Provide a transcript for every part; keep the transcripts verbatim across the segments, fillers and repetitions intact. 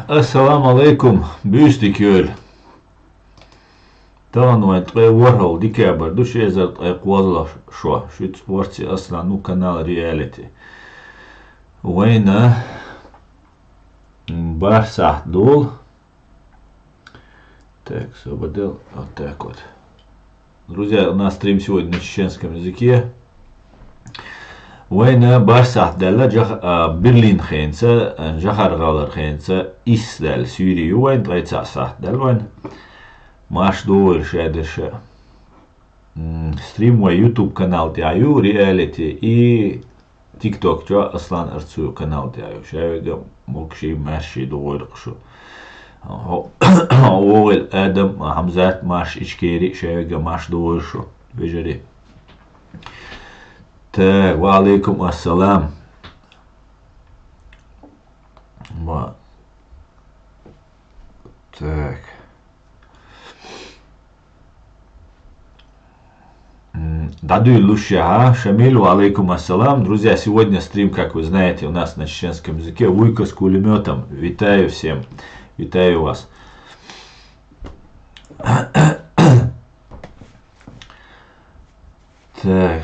Ассаламу алейкум, буьйса дика йойла. Тахана вайн ткъе ворхӀалгӀа декабрь ду, ши эзар ткъе кхоалагӀа шо. Шуьца Орци Аслан ю, канал Реалити. Вайна бархӀ сахьт долу. Так, освободил. Вот так вот. Друзья, у нас стрим сегодня на чеченском языке. Вайна бархӀ сахьт даьлла Джах-, а, Берлин хенца, а, Джахьар-ГӀалара хенца исс даьлла. Суьйре ю вайна, ткъе цхьаъ сахьт даьлла вайна. Марша догӀийла шадерша. М, стрим вай YouTube канал тӀехь ю, Реалити, и TikTok чохь Аслан Арцуев канал тӀехь ю. Шаверг а могуший, маьрший догӀийла шу. ВогӀийла Адам, Хьамзат, Марша, Ичкери, шаверг а марша догӀийла шу, вежарий. Так, ва алейкум ассалам. Ва-, так. М, дӀадуьйлуш яхьа, Шамиль, ва алейкум ассалам. Друзья, сегодня стрим, как вы знаете, у нас на чеченском языке. Вуйка с кулемётом. Витаю всем. Витаю вас. Так.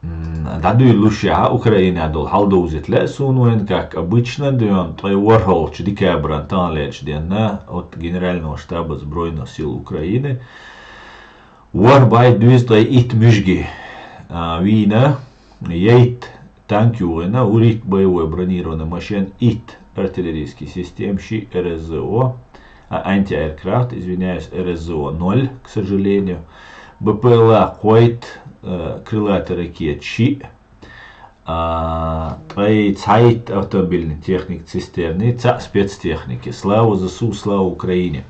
М, дӀадуьйлуш яхьа, Украинехь долу хьал довзийта лаьа суна вайна, как обычно, дуьйна ткъе ворхӀалгӀачу декабран таханлерчу денна от Генерального штаба Сбройных сил Украины ворхӀ бӀе дезткъе итт муьжги, а, вийна, итт танк юхийна, вуьрхӀитта боевой бронированный машен, итт артиллерийский система, шиъ РСЗО, а, антиаэркрафт, извиняюсь, РСЗО ноль, к сожалению, БПЛА кхойтта, э, крылатый ракета шиъ, а, ткъе цхьайтта автомобильный техника цистерны, цхьаъ спецтехники. Слава ЗСУ, слава Украине!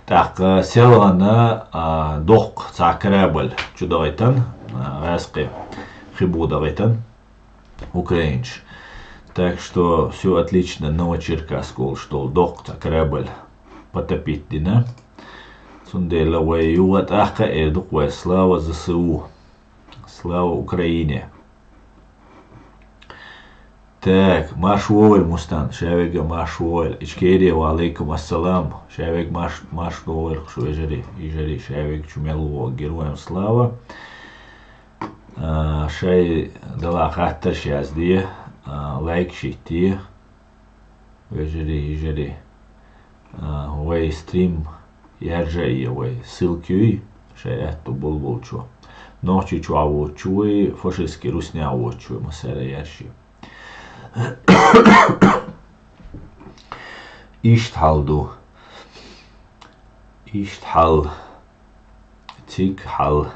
ТӀаккха селхана, а, доккха цхьа корабль чу дахийтина, а, гӀаскхи хи бу дахийтина. Украинчу. Так что всё отлично, Новочеркасск олуш долу доккха цхьа корабль потопить дина. Цундела вай юха тӀаккха а эр ду-кх вай: слава ЗСУ! Слава Украине! Так, марша вогӀийла, Мустан, шаверг а марша вогӀийла. Ичкери, ва алейкум ассалам. Шаверг марш-, марша вогӀийла шу, вежарий, йижарий, шаверг чу мел вогӀу, героям слава. А, шайн дала хаттарш язде, а, лайкаш йитте, вежарий, йижарий. А, вай стрим яржа а е вай, ссылка юй, шайн аьтту болболчо. Нохчийчохь воцучу вуй, фашистский руснехь воцучу вуй, массара а яржа е. Иштта хьал ду. Иштта хьал. Цига хьал.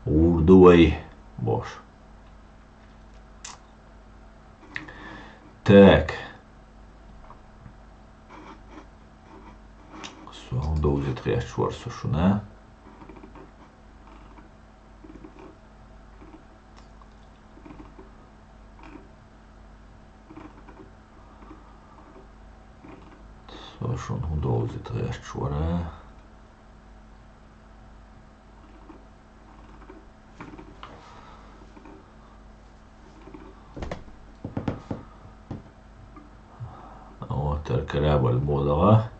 ГӀур ду вай, бохуш. Так. Со хӀун довзийта гӀерташ вара со шуна? Со шуна хӀун довзийта гӀерташ вара? Вот, корабль бу дагӀа.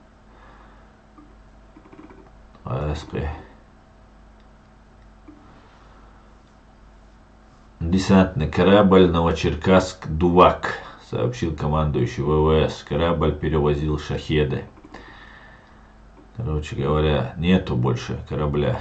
Аскъи. Десантный корабль «Новочеркасск-Дувак», сообщил командующий ВВС. Корабль перевозил шахеды. Короче говоря, нету больше корабля.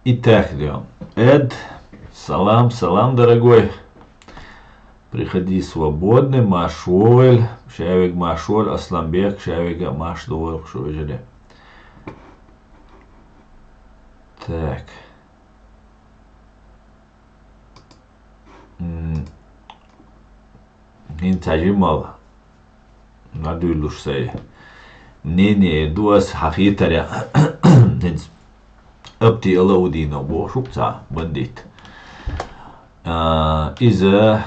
Итак, Леон. Эд, салам, салам, дорогой. Приходи свободный, марша вогӀийла, шаверг марша вогӀийла, Асланбек, шаверг а марша догӀийла шу, вежарий. Так. М, ХӀинца жимал надуйлуш сай мнение ду ас хьахетарехь. ХӀинца Апти Алаудинов бохуш ву цхьа бандит. А, иза,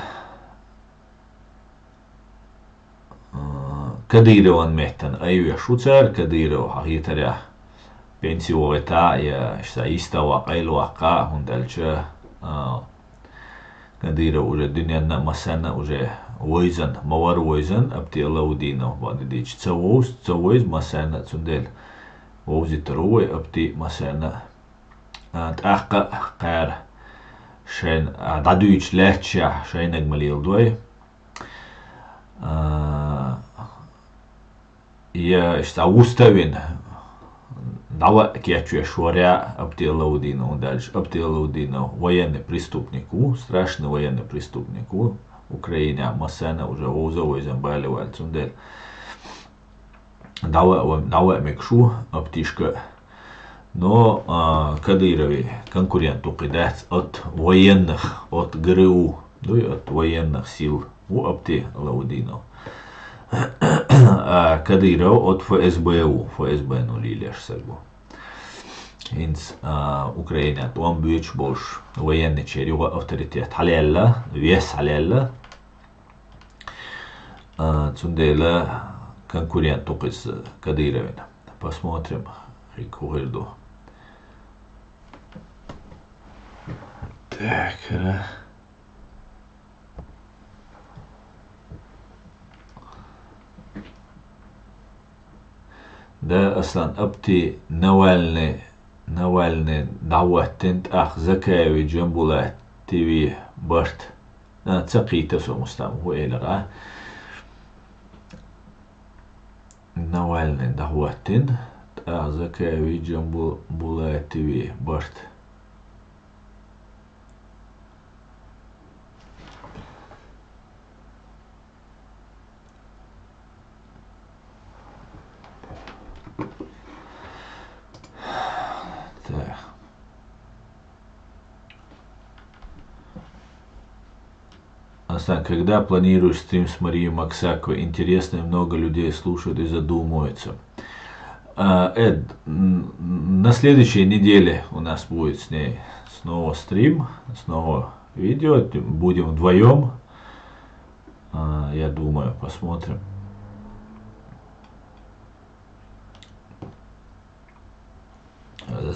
а, Кадырован меттана айвеш ву цара, Кадыров хьахетарехь пенси вахийтахь а, я ша йистехь ваккха, къайлаваккха, хӀунда аьлча, а, Кадыров уже дуьненна а, массарна а уже вевзина, ма вара вевзина, Апти Алаудинов бакъда дийцича ца вевза, ца вевза массарна а, цундела вовзийтар ву вай Апти массарна а. А, тӀаккха а кхара шайна, а, дӀадуьйцуш лаьтташехь шайниг ма леладой. А, я иштта вуставина, дӀаваъа кечвеш вара Апти Алаудинов, хӀунда аьлча Апти Алаудинов военный преступник ву, страшный военный преступник ву, Украинехь массарна а уже вовза а вевзина бале ваьлла, цундела дӀаваъа, дӀаваъа мегаш ву Аптишка. Но, а, Кадыровн конкурент ву кхин дац от военных, от ГРУ, дуй, от военных сил ву Апти Алаудинов. А Кадыров от ФСБ ву, ФСБ-но лелаш саг ву. ХӀинца, а, Украинехь тӀом боьдуш болуш военныйчеран юха авторитет хьалаьлла, вес хьалаьлла. А, цундела конкурент ву кхин иза Кадыровн. Посмотрим, хӀинца хӀун хир ду. Так, ра. Да, Аслан, Апти Навальный, Навальный дӀахӀоттийна, тӀаккха Закаеви Джамбулативи барт. А, ца кхийтира со, Мустам, хӀун элира. Навальный дӀахӀоттийна, тӀаккха Закаеви Джамбу-, Булативи барт. Так. Аслан, когда планируешь стрим с Марией Максаковой? Интересно, много людей слушают и задумываются. А, Эд, м, на следующей неделе у нас будет с ней снова стрим, снова видео. Будем вдвоем. А, я думаю, посмотрим.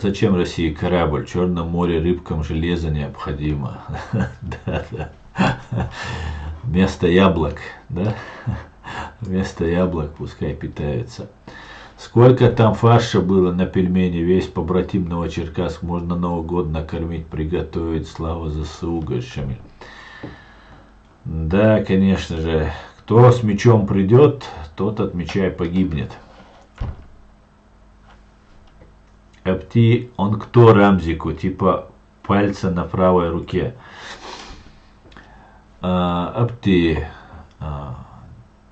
Зачем России корабль? В Чёрном море рыбкам железо необходимо. Да, да. Вместо яблок, да? Вместо яблок пускай питаются. Сколько там фарша было на пельмени, весь побратим Новочеркасск. Можно Новый год накормить, приготовить. Слава ЗСУ, говорит Шамиль. Да, конечно же, кто с мечом придёт, тот от меча и погибнет. Апти, он кто Рамзику, типа пальца на правой руке? А, Апти, а,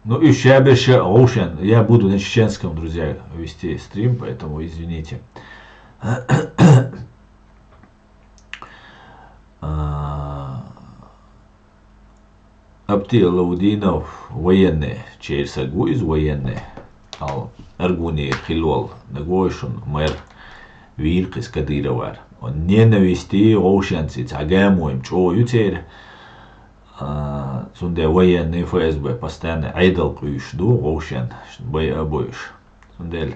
ну и ща больше Оушен, я буду на чеченском, друзья, вести стрим, поэтому извините. А, Апти Алаудинов военный, чер саг ву иза военный. Ал Аргуни хилла волу, нагойшун мэр вийра кхиз Кадыровар. Он ненависти вовшенца цхьа гамойм чӀогӀа ю церан. А, цундела военный ФСБ постоянно Ӏедал къуьйсуш ду вовшен, байа а бойуш. Цундела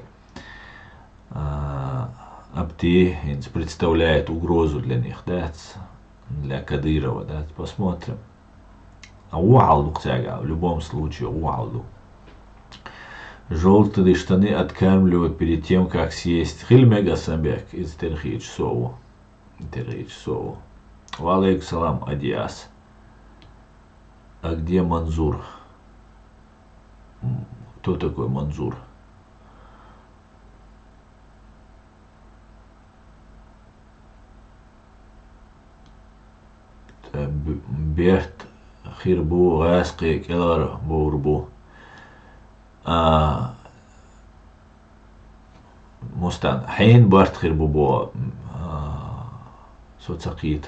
А, Апти хӀинца представляет угрозу для них, дац? Для Кадырова, дац? Посмотрим. А вон хьал ду-кх цаьрга, в любом случае, вон хьал ду. Жёлтые штаны откармливают перед тем, как съесть. Хила мега сан бехк, иза терхийча со ву. Терхийча со ву. Ва алейкум салам, Адиас. А где Манзур? М, кто такой Манзур? Т-, б-, берт хир бу, гӀаскхий кӀелхьара бовр бу. А, Мустан, хьенан барт хир бу боху, а, Со ца кхета.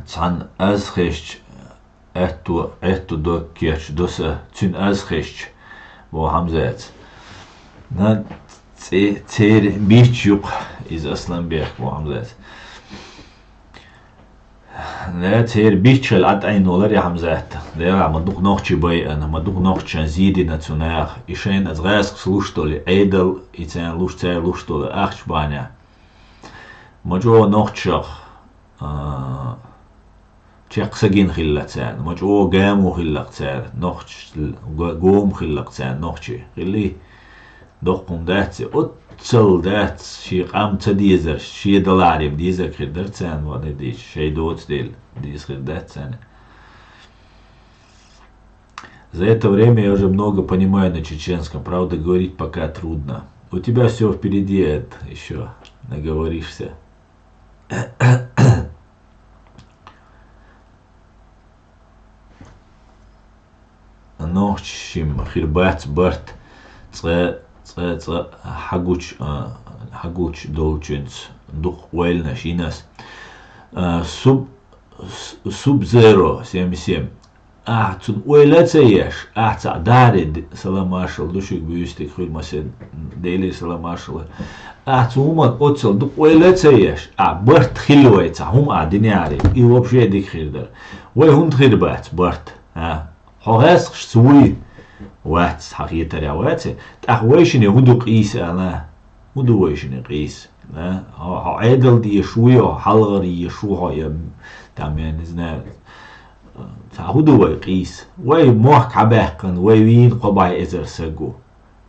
Цхьан аз хезча, аьтту, аьтту дог кеча доса, цуьн аз хезча, бо Хьамзаца. На цӀе-, церан бичча юкъа, иза Асланбек бо Хьамзаца. Да, церан бичча хила Ӏа тӀайнолар я Хьамзат. Дера, ма дукха нохчий байъана, ма дукха нохчашан зийдина цу наха. И шайна аз гӀаскхас луш долу, Ӏедал, и царна луш, цара луш долу ахча бахьана. Ма чӀогӀа нохчашах, а, чекх са гина хилла царна, ма чӀогӀа гамо хилла царна, нохчаш, го-, гома хилла царна, нохчий. Хилли? Доккха хӀума дац и, оццал дац, шен къам ца дезарш, шен даларем дезарг хир дара царна, ванна дийча, шайн доцу дела, деза хир дац царна. За это время я уже много понимаю на чеченском, правда, говорить пока трудно. У тебя всё впереди, Эд, ещё наговоришься. Нохчашна хир бац барт, цкъа, цкъа, цкъа хьагуча, а, хьагуча долчуьнца дукха ойланаш йина ас. А, Суб-, С-, Sub-Zero семьдесят семь. Ахьа цунна ойла а ца еш, ахьа цхьаъ дарий д-, салам маршалла ду шуьга, буьйса дика хуьлда массеран, Делера салам маршалла. Ахьа цу хӀуманна оццал дукха ойла а ца еш, ахьа барт хилла вай цхьа хӀума ахьа динехьарий, и вообще дика хир дара. Вай хӀунда хир бац барт, а? Хьо гӀаскхашца вуй? Вац, хьан хетарехь вац. ТӀаккха вайшинна хӀун ду къийса ала? ХӀун ду вайшинна къийса? А? Хьо, хьо Ӏедал дезаш вуй, хьо хьалхара езаш ву хьо, я, там, я не знаю, цхьа хӀун ду вай къийса? Вай мохк хьабаьккхина, вай вийна кхо бӀе эзар саг ву.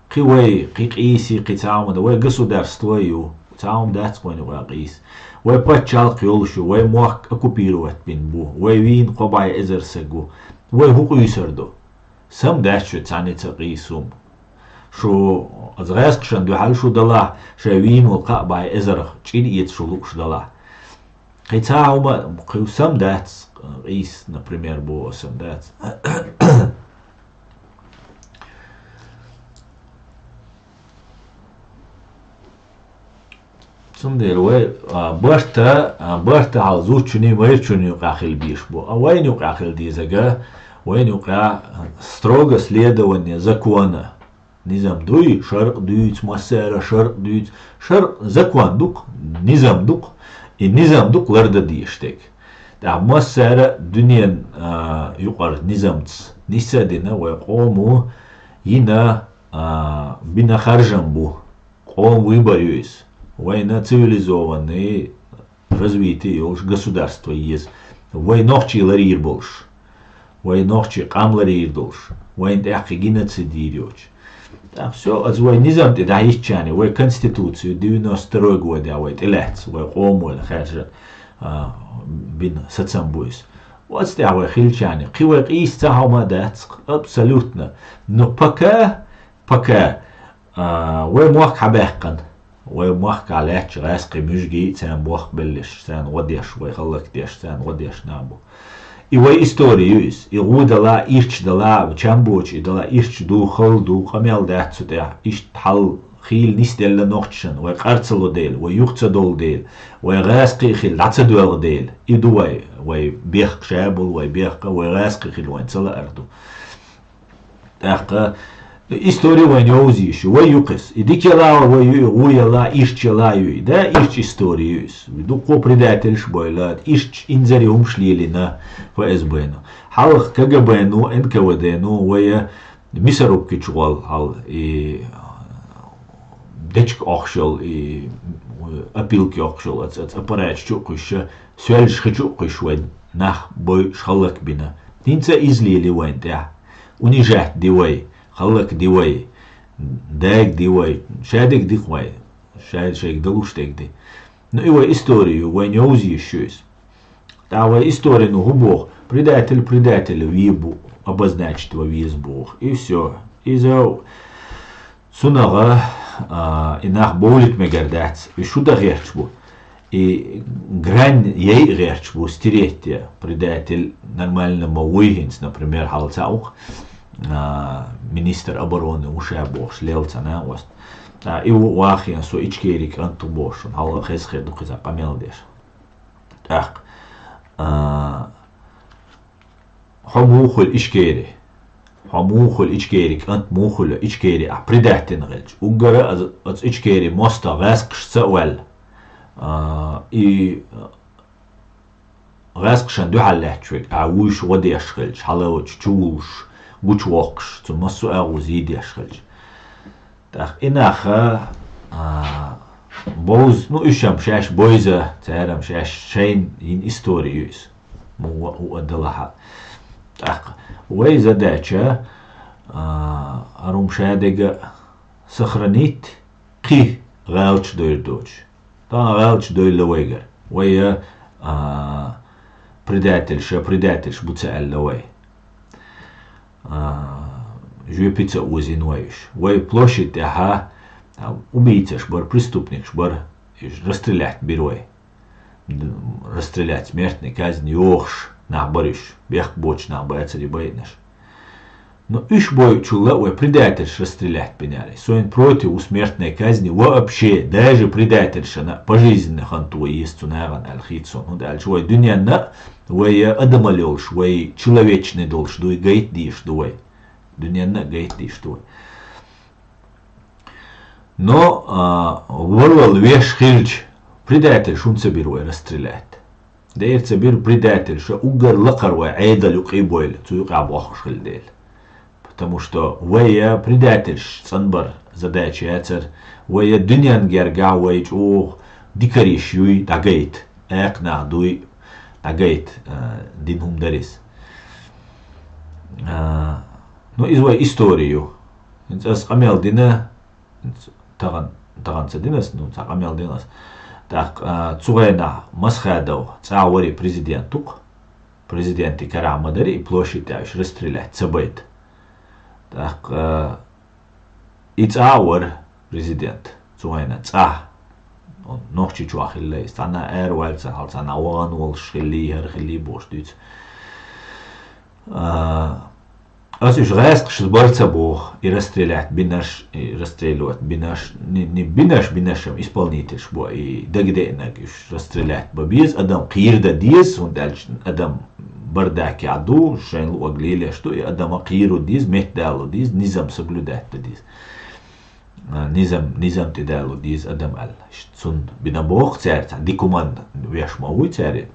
Кхин вай, кхин къийсий, кхин цхьа хӀума дан, вай государство ю, цхьа хӀума дац вайна юкъахь къийса. Вай пачхьалкх йолуш ю, вай мохк оккупировать бина бу, вай вийна кхо бӀе эзар саг ву. Вай хӀун къуьйсур ду? Сам дац шу цхьаьнца къийса хӀума. Шу, аса гӀаскхашна дуьхьал шу далахь, шайн вийна волу кхаа бӀе эзарх чӀир эца шу лууш далахь. Кхин цхьа хӀума, кхин сам дац, къийса, например, боху сам дац. Цундела вай, а, барта, а, барта хьал зудчунний, майрачунний юкъахь хила безаш бу. А вайна юкъахь хила дезарг, вайна юкъахь строго следование закона. Низам дуй, шаркъ дуьйцу, массара шаркъ дуьйцу. Шаркъ закон ду-кх, низам ду-кх, и низам ду-кх лардан дезаш дерг. ТӀаккха массара дуьнен, а, юкъара низамца нисса а дина, вай къомо йина, а, бина харжам бу. Къоман выбор ю иза. Вайна цивилизованный, развитие йолуш государство еза. Вай нохчий ларийр болуш. Вай нохчий къам ларийр долуш. Вайна тӀехь кхин геноцид йийр йоцуш. ТӀаккха всё, аса вай низам тӀе дӀахӀиттачарна, вай конституцию девяносто второй годехь вай тӀелаьцна, вай къомо хаьржина, а, бина сацам бу иза. Оцу тӀехь вай хилчарна, кхин вай къийса цхьа хӀума а дац, абсолютно. Но пока, пока, а, вай мохк хьабаьккхина. Вай махкахь лаьтташ гӀаьскхи муьжгий, царна бохк беллаш, царна гӀо деш, вай хӀаллакдеш, царна гӀо деш нах бу. И вай истори ю иза. И гӀо дала, ирча дала, чам боцуш и дала, ирча ду, хала ду, къамел дац цу тӀехь. Иштта хьал хийла нисделла нохчашна, вай къар ца ло дела, вай юха ца долу дела, вай гӀаьскхи хила дӀа ца доьлху дела. И ду вай, вай бехк ша болу, вай бехк, вай гӀаьскхи хила вайн ца лаар ду. ТӀаккха истори вайн йовзийша, вай ю кхес. И дика яла вай ю, и гӀо яла, ирча яла ю. Да, ирча истори ю иза. Дуккхо предательш бойла, ирча инзаре хӀумаш лелийна ФСБ-но. Хьалха КГБ-но, НКВД-но, вай Мясорубкичу гӀол хьал, и дечка Ӏохуш йолу, и опилка йоккхуш йолу, аца, аца аппараташ чу а кхуьйсуш, соьлжаш хи чу а кхуьйсуш вайн нах бойуш хӀаллакбина. ХӀинца иза лели вайн тӀехь. Унижать ди вай, хӀаллакди вай, дагди вай, шадерг ди-кх вай, ша-, шайга далуш дерг ди. Ну и вай истори ю, вайн йовзийша ю иза. ТӀаккха вай историн хӀун боху? Предатель предатель ве бу, обозначить ван веза боху. И всё. Иза цунах, а, и нах бовлийта мегар дац. И шу дан гӀерташ бу. И грань яйа гӀерташ бу, стереть я. Предатель нормально ма вуй хӀинца, например, хьал ца уху. а, министр обороны ву ша бохуш лелла цхьа накъост. А, и ву вахийна со Ичкери кӀант ву бохуш, шуна хьалха хеза хир ду кхуза къамел деш. ТӀаккха, а, хьо муха хуьлу Ичкери? Хьо муха хуьлу Ичкери кӀант, муха хуьлу Ичкери ахь предательна хилча? Уггара аз, аз Ичкери мостагӀ гӀаьскхашца а ваьлла, а, и гӀаьскхашна дуьхьал лаьтташ верг, ахь вуйш гӀо деш хилча, хьалавачу чувуллуш, гучувоккхуш, цу массо а агӀоза йийдеш хилча. ТӀаккха и нах, а, бовза, ну, уьш-м шаьш бовза, цара-м шаьш шайна йина истори ю иза. Муха а, хӀун а далахь а. ТӀаккха вай задача, а, хӀара хӀума ша дерг а сохранить, кхин гӀалаташ дойр доцуш. Тахана гӀалаташ дойла вайгара. Вай, а, предательша, предательш бу ца аьлла вай. А, жоьпе ца озийна вай уьш. Вай площадь тӀехь, а, убийцаш бара, преступникаш бара, уьш расстрелять бира вай. Д-, расстрелять, смертной казнь йохуш нах бара уьш. Бехк боцуш нах бацара и байинарш. Но уьш бойучул а вай предательш расстрелять бинера. Со вайна против ву смертной казни вообще, даже предательшна пожизненно хан тоха еза цу нахана аьлла хета суна. ХӀунда аьлча вай дуьненна а, вай адамал йолуш, вай человечный долуш дуй, гайта дезаш ду вай. Дуьненна а гайта дезаш ду вай. Но, а, валлал веш хилча, предательш хӀунда ца бира вай расстрелять? Дера ца бира предательша, уггар лакхара вай Ӏедал юкъе а бойла, цу юкъехь бохкуш хилла дела. Потому что вай предательш цӀанбар задача яцара, вай дуьненна гергахь вай чӀогӀа дикариш юй дӀагайта, акха нах дуй дӀагайта, а, дина хӀума дара иза. А, ну, иза вай истори ю. ХӀинца ас къамел дина, тахана, тахана ца дина ас, ну, цхьа къамел дина ас. ТӀаккха, а, цу хенахь Масхадов цӀахь варий президент ву-кх. Президенте карахь ма дарий и площадь тӀехь уьш расстрелять ца байта. ТӀаккха, а, и цӀахь а вара президент цу хенахь цӀахь. Нохчийчохь хилла иза. Цхьанхьа ара ваьлла, цхьанхьа, цхьанхьа вахана волуш хиллий, хӀара хиллий бохуш дуьйцу. А, ас уьш гӀаьскхашца бара ца боху, и расстрелять бинарш, и расстреливать бинарш, не, не бинарш, бинарш-м исполнительш бу, и дагадеанарг уьш расстрелять бан беза, адам кхийр дан деза, хӀунда аьлча адам бардакехь ду, шайн луъург лелош ду, и адама кхийр дан деза, меттадала деза, низам соблюдать дан деза. А, низам, низам тӀедала деза адам аьлла. Цунна бина боху цара, цхьа дика хӀуманна веш ма вуй цара,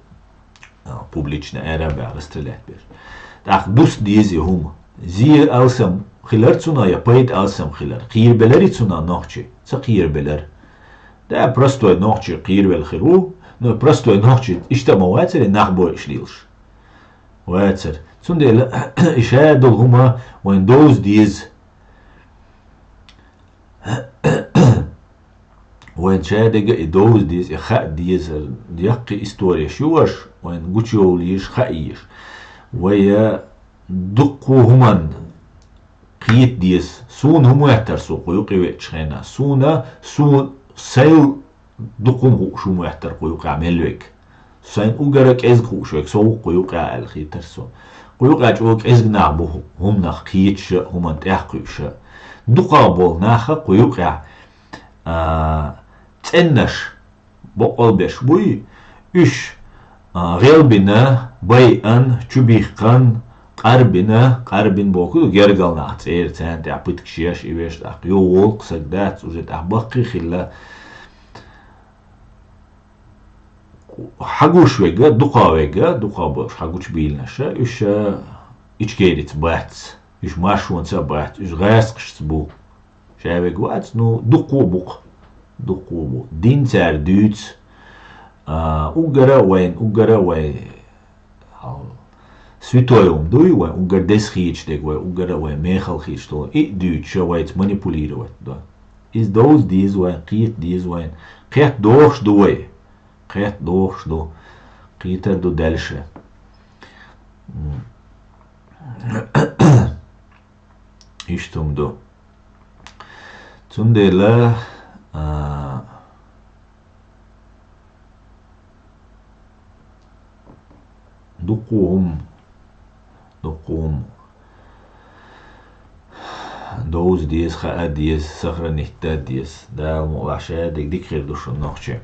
а, публично ара а баьхна расстрелять беш. ТӀаккха дуста деза и хӀума. Зен алсам хилар цунах я пайда алсам хилар? Кхийрабеларий цунах нохчий? Ца кхийрабелара. Да, простой нохчи кхийрабелла хир ву, но простой нохчи иштта ма вацара, нах бойуш лелаш. Вацара. Цундела и ша долу хӀума вайн довза деза. Вайн ша дерг а и довза деза, и хаа деза, яккхий истореш ю ваша, вайн гучуйовла езаш, хаа езаш. Вай, а, дуккха а хӀуманна кхета деза. Суна хӀума моьттара со кху юкъа веачу хенахь. Суна, суна сайл дукха хӀума хууш хӀума моьттара кху юкъахь мел верг. Сайна уггара кӀезиг хууш верг со ву кху юкъахь аьлла хийтара со. Кху юкъахь чӀогӀа кӀезиг нах бу хӀу-, хӀуманах кхеташ а, хӀуманна тӀаьхьакхуьуш а. Дукха болу наха кху юкъахь, а, цӀеннаш боккъал беш буй, уьш, а, гӀелбина, байъан, чубихкан, къарбина, къарбина боху ду гергал нах цӀера, царна тӀехь пытка шеш, и веш тӀаккха. Йо, волу-кх саг дац, уже тӀаккха баккхий хилла. Хьагуш вега, дукха вега, дукха болуш хьагучу бийланаша, уьш, а, ичкерица бац, уьш маршонца а бац, уьш гӀаскхашца бу. Ша вега вац, ну, дуккха а бу-кх. Дуккха а бу. Дин цара дуьйцу, а, уггара а вайн, уггара а вай, хьал, святой хӀума дуй, вай уггар деза хийча дерг, вай уггара а вай мехала хийча долу. И а дуьйцуша вайца манипулировать до. Иза довза деза вайн, кхета деза вайн. Кхетта дохуш ду вай. Кхетта дохуш ду. Кхетар ду дальше. М. Иштта хӀума ду. Цундела, а, дуккха хӀума, дуккха хӀума. довза деза, хаа деза, сохранить дан деза. Дала мукъалахь, шадерг дика хир ду шуна, нохчий.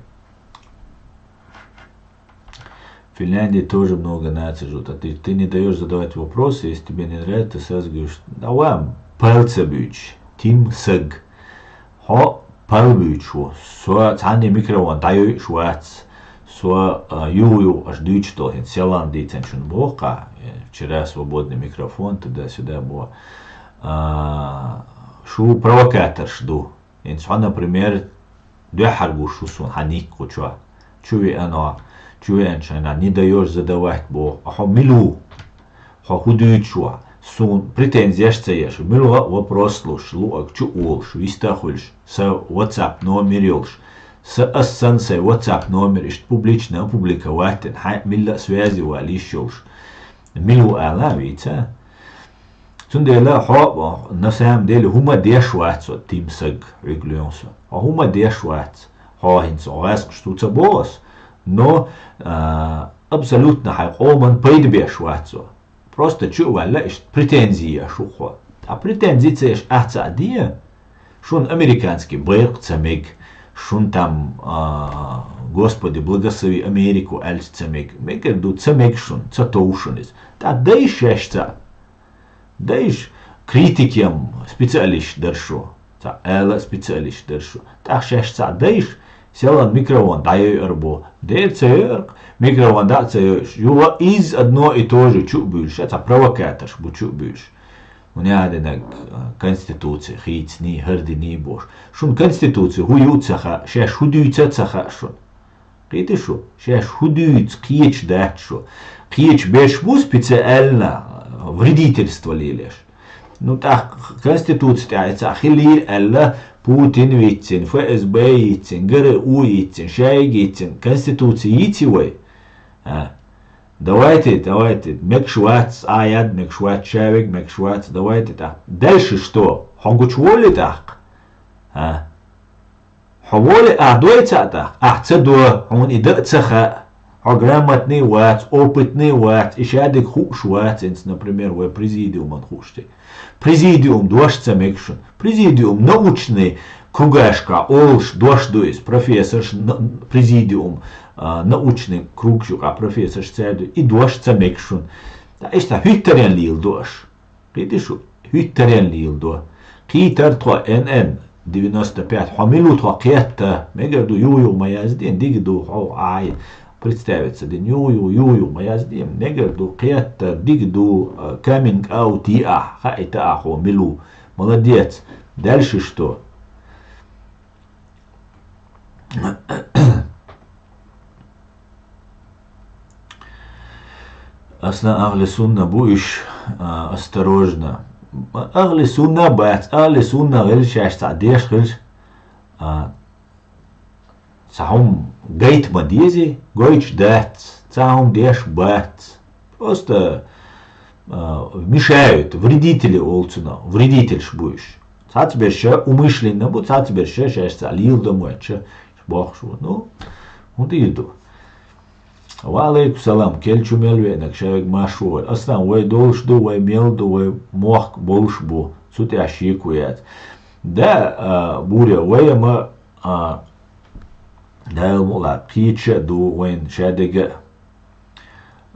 В Финляндии тоже много наций живут. А ты, ты не даёшь задавать вопросы, если тебе не нравится, ты сразу говоришь: «Да ва, пал ца буьйцуш, тим саг». Хьо пал буьйцуш ву. Со цхьанне микрофон дӀайойуш вац. Со, а, юха-юха аш дуьйцуш долу хӀинца селлан дийцан шуна боху-кх, э, вчера свободный микрофон, туда-сюда боху. А, шу провокаторш ду. ХӀинца хьо, например, дуьххьара гуш ву суна хьан ник кху чохь. Чу веана, чу веанчу хенахь не даёшь задавать боху. А хьо мила ву? Хьо хӀун дуьйцуш ву? Суна претензеш ца еш, муьлхха а вопрос луш, луъург чу а волуш, вист а хуьлуш, сан WhatsApp номер йолуш, сан, ас санна сайн WhatsApp номер иштта публично опубликовать дина, хьайн милла а связи вала йиш йолуш. Мила ву ала вийца? Цундела хьо, на самом деле, хӀума деш вац, со тим саг, Ӏуьйга лоьху со. Хьо хӀума деш вац. Хьо хӀинца гӀаскхаш ду ца боху ас, но, а, абсолютно хьайн къоман пайда беш вац со. Просто чу а ваьлла, иштта претензи еш ву хьо. Ткъа претензи ца еш ахь цхьаъ де, шуна американский байракх ца мега, шуна там, а, «Господи, благослови Америку» аьлча ца мега. Мегар ду, ца мега шуна, ца тов шуна иза. Ткъа дайша шаьш цхьаъ. Дайша, критик ям специалист дара шу. Цхьаъ ала а специалист дара шу. ТӀаккха шаьш цхьаъ дайша, селлан микрофон дӀайойур бу. Дера ца йойур-кх, микрофон дӀа а ца йойуш. Юха изза одно и то же чу а буьйлуш, цхьа провокаторш бу чу а буьйлуш. ХӀунда аьлла динарг, а, конституци хийцаний, хӀара диний бохуш. Шуна конституци хӀун ю а ца хаьа, шаьш хӀун дуьйцу а ца хаьа шуна. Кхетий шу, шаьш хӀун дуьйцу кхеташ дац шу. Кхеташ берш бу специально вредительство лелош. Ну, тӀаккха конституци тӀехь и цхьаъ хилийра аьлла, Путин виццина, ФСБ йиццина, ГРУ йиццина, шайга йиццина, конституци йийци вай? А? Давайте, давайте, мегаш вац, а яд мегаш вац, шавег мегаш вац, давайте тӀаккха. Дальше что? Хьо гучу волий тӀаккха? А? Хьо волий, ахь дой цхьаъ тӀаккха? Ахь ца до, хьуна и дан а ца хаьа. Хьо грамотный вац, опытный вац, и шадерг хууш вац, хӀинца, например, вай президиуман хууш дерг. Президиум дош ца мега шуна. Президиум научный кругашкахь олуш дош ду иза. Профессорш, на-, президиум, а, научный кругаш юкъахь профессорш цаьрга ду. И дош ца мега шуна. Ткъа иштта хӀуьттаренна леладо аша. Кхетий шу, хӀуьттаренна леладо. Кхийтар тхо, Н Н девяносто пять, хьо мила ву тхо кхетта, мегар ду, юха-юха ма яздина, дика ду, хьо Ӏай представиться дина, юха-юха, юха-юха ма яздина, мегар ду, кхетта, дика ду, а, coming out йи ахь, хаийта ахь хьо мила ву. Молодец. Дальше что? Аслан, ахьли сунна бу уьш, а, осторожно. Ахьли сунна бац, ахьли сунна хилча шаьш цхьаъ деш хилча, а, цхьа хӀума гайта ма дезий, гойтуш дац, цхьа хӀума деш бац. Просто, а, мешают, вредители олу цунах, вредительш бу уьш. Цхьацберш умышленно бу, цхьацберш шаьш цхьаъ леладо моьттуш бохуш бу. Ну, хӀун дийр ду? Ва алейкум салам, кел чу мел веанарг шавег марш ву вай. Аслан, вай долуш ду, вай мел ду, вай мохк болуш бу. Цу тӀехь шеко яц. Да, а, Буря, вай ма, а, Дала мукъ лахь, кхеташ а ду вайн шадерг а.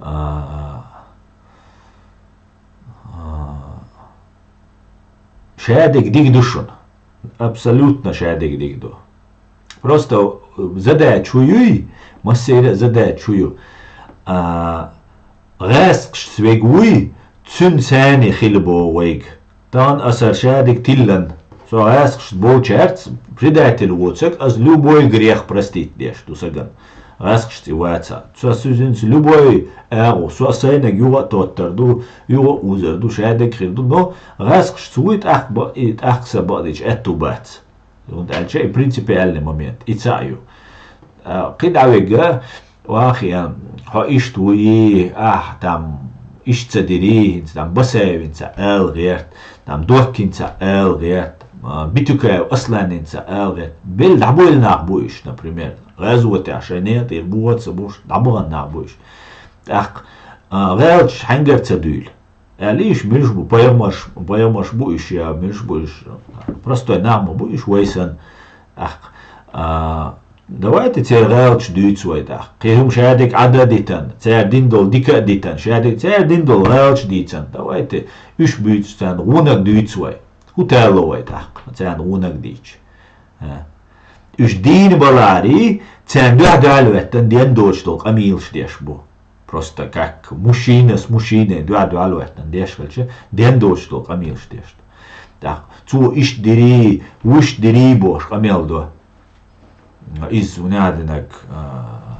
А, а, шадерг дика ду шуна. Абсолютно шадерг дика ду. Просто, э, задача хӀун юй, массеран а задача хӀун ю. А, гӀаскхашца вег вуй, цуьнан царний хила боху вайга. Тахана аса шадерг тиллан. Со гӀаскхашца болчаьрца, предатель воцург, аса любой грех простить деш ду сагана. ГӀаскхашца и ваца. Со сузинца любой агӀу, со сайнаг юха а тоттар ду, юха а узар ду, шадерг хир ду, но гӀаскхашца вуй тӀаккха ба-, и тӀаккха са бакъдича аьтту бац. ХӀунда аьлча и принципиальный момент, и цхьаъ ю. А, кхин дӀавегга, вахи, хьо иштта вуй, ахь там иштта ца дирий, хӀинца там Басаевин ца ала гӀерта, там Доккин ца ала гӀерта, а, Битюкаев Асланин ца ала гӀерта. Белла дӀабойла нах бу уьш, например, гӀазотехь шайн некъа тӀера бохо ца буш, дӀабахана нах бу уьш. ТӀаккха, а, гӀелчаш хьаьнгара ца дуьйла. Аьлла, уьш муьлш бу, пайхамарш, пайхамарш бу уьш, я муьлш бу уьш? Простой нах ма бу уьш, вай санна. ТӀаккха, а, давайте церан гӀалаташ дуьйцу вай тӀаккха. Кхин хӀума шадерг Ӏа дан а дитина, цара дина долу дика а дитина, шадерг цара дина долу гӀалаташ дийцина. Давайте уьш буьйцу царна, гӀунаг дуьйцу вай. ХӀун тарло вай тӀаккха, царна гӀунаг дийцича? А. Уьш дийна баларе, царна дуьхьал-дуьхьал ваьттина, ден доцуш долу къамелаш деш бу. Просто как мужчина с мужчиной дуьхьал-дуьхьал ваьттина деш хилча, ден доцуш долу къамелаш деш ду. ТӀаккха цо иштта дирий, вуьшта дирий бохуш къамел до. Иза вуьнадинаг, а,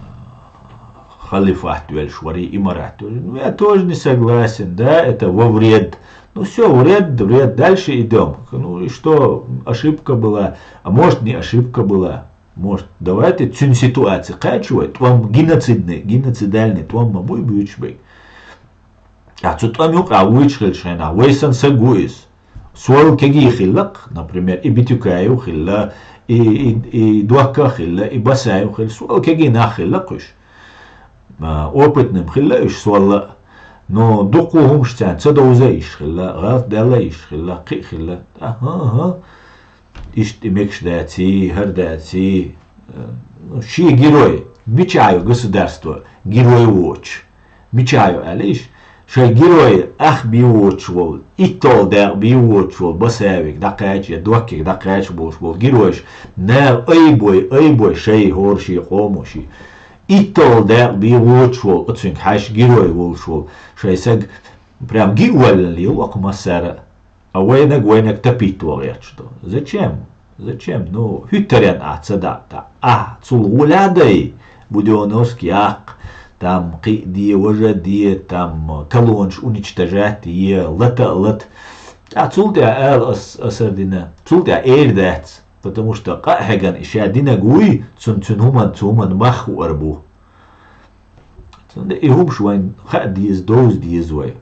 халифат веллаш варий, имарат веллаш. Ну, я тоже не согласен, да, это во вред. Ну, всё, вред, вред, дальше идём. Ну, и что, ошибка была, а может, не ошибка была. Может, давайте цуьнан ситуаци кхаьчча вай, тӀом геноцидный, геноцидальный тӀом ма буй буьйцуш берг. Ткъа цу тӀом юкъахь вуьйцуш хилча хенахь, вай санна саг ву иза. Сол кегий хилла-кх, например, и Битюкаев хилла, и, и, и Докка хилла, и Басаев хилла, сол кегий нах хилла-кх уьш. А, опытным хилла уьш сол а. Но дуккха хӀумаш царна ца довза йиш хилла, гӀалат даьлла йиш хилла, кхин а хилла. Аха, аха. Иштта и мегаш даций, хӀара даций, э, ну, шен герой, мичахь ю государство, герой воцуш? Мичахь ю аьлла уьш? Шайн герой ах бий воцуш волу, итталгӀа дакъа бий воцуш волу Басаевиг дӀакхача я Доккиг дӀакхача болуш болу геройш, наха айбой, айбой шайн хӀора шен къомо шен. ИтталгӀа дакъа бий воцуш волу, оцуьнга хьаьжча герой волуш волу шайн саг прям ги а валлина лело-кх массара а. А вайнаг, вайнаг тапийтта ван гӀерташ ду. Зачем? Зачем? Ну, хӀуьттаренна ахь ца даккха. Ахь цул гӀоли а дай, Будённовск яккха, там кхин а де, важа а де, там колоннаш уничтожать е, лата а лата. Ткъа цул тӀаьхьа ала ас, аса дина, цул тӀаьхьа эр дац, потому что къа а хьегна и ша динаг вуй, цунна цуьнан хӀуманна, цу хӀуманна мах хуур бу. Цундела и хӀумаш вайн хаа деза, довза деза вай.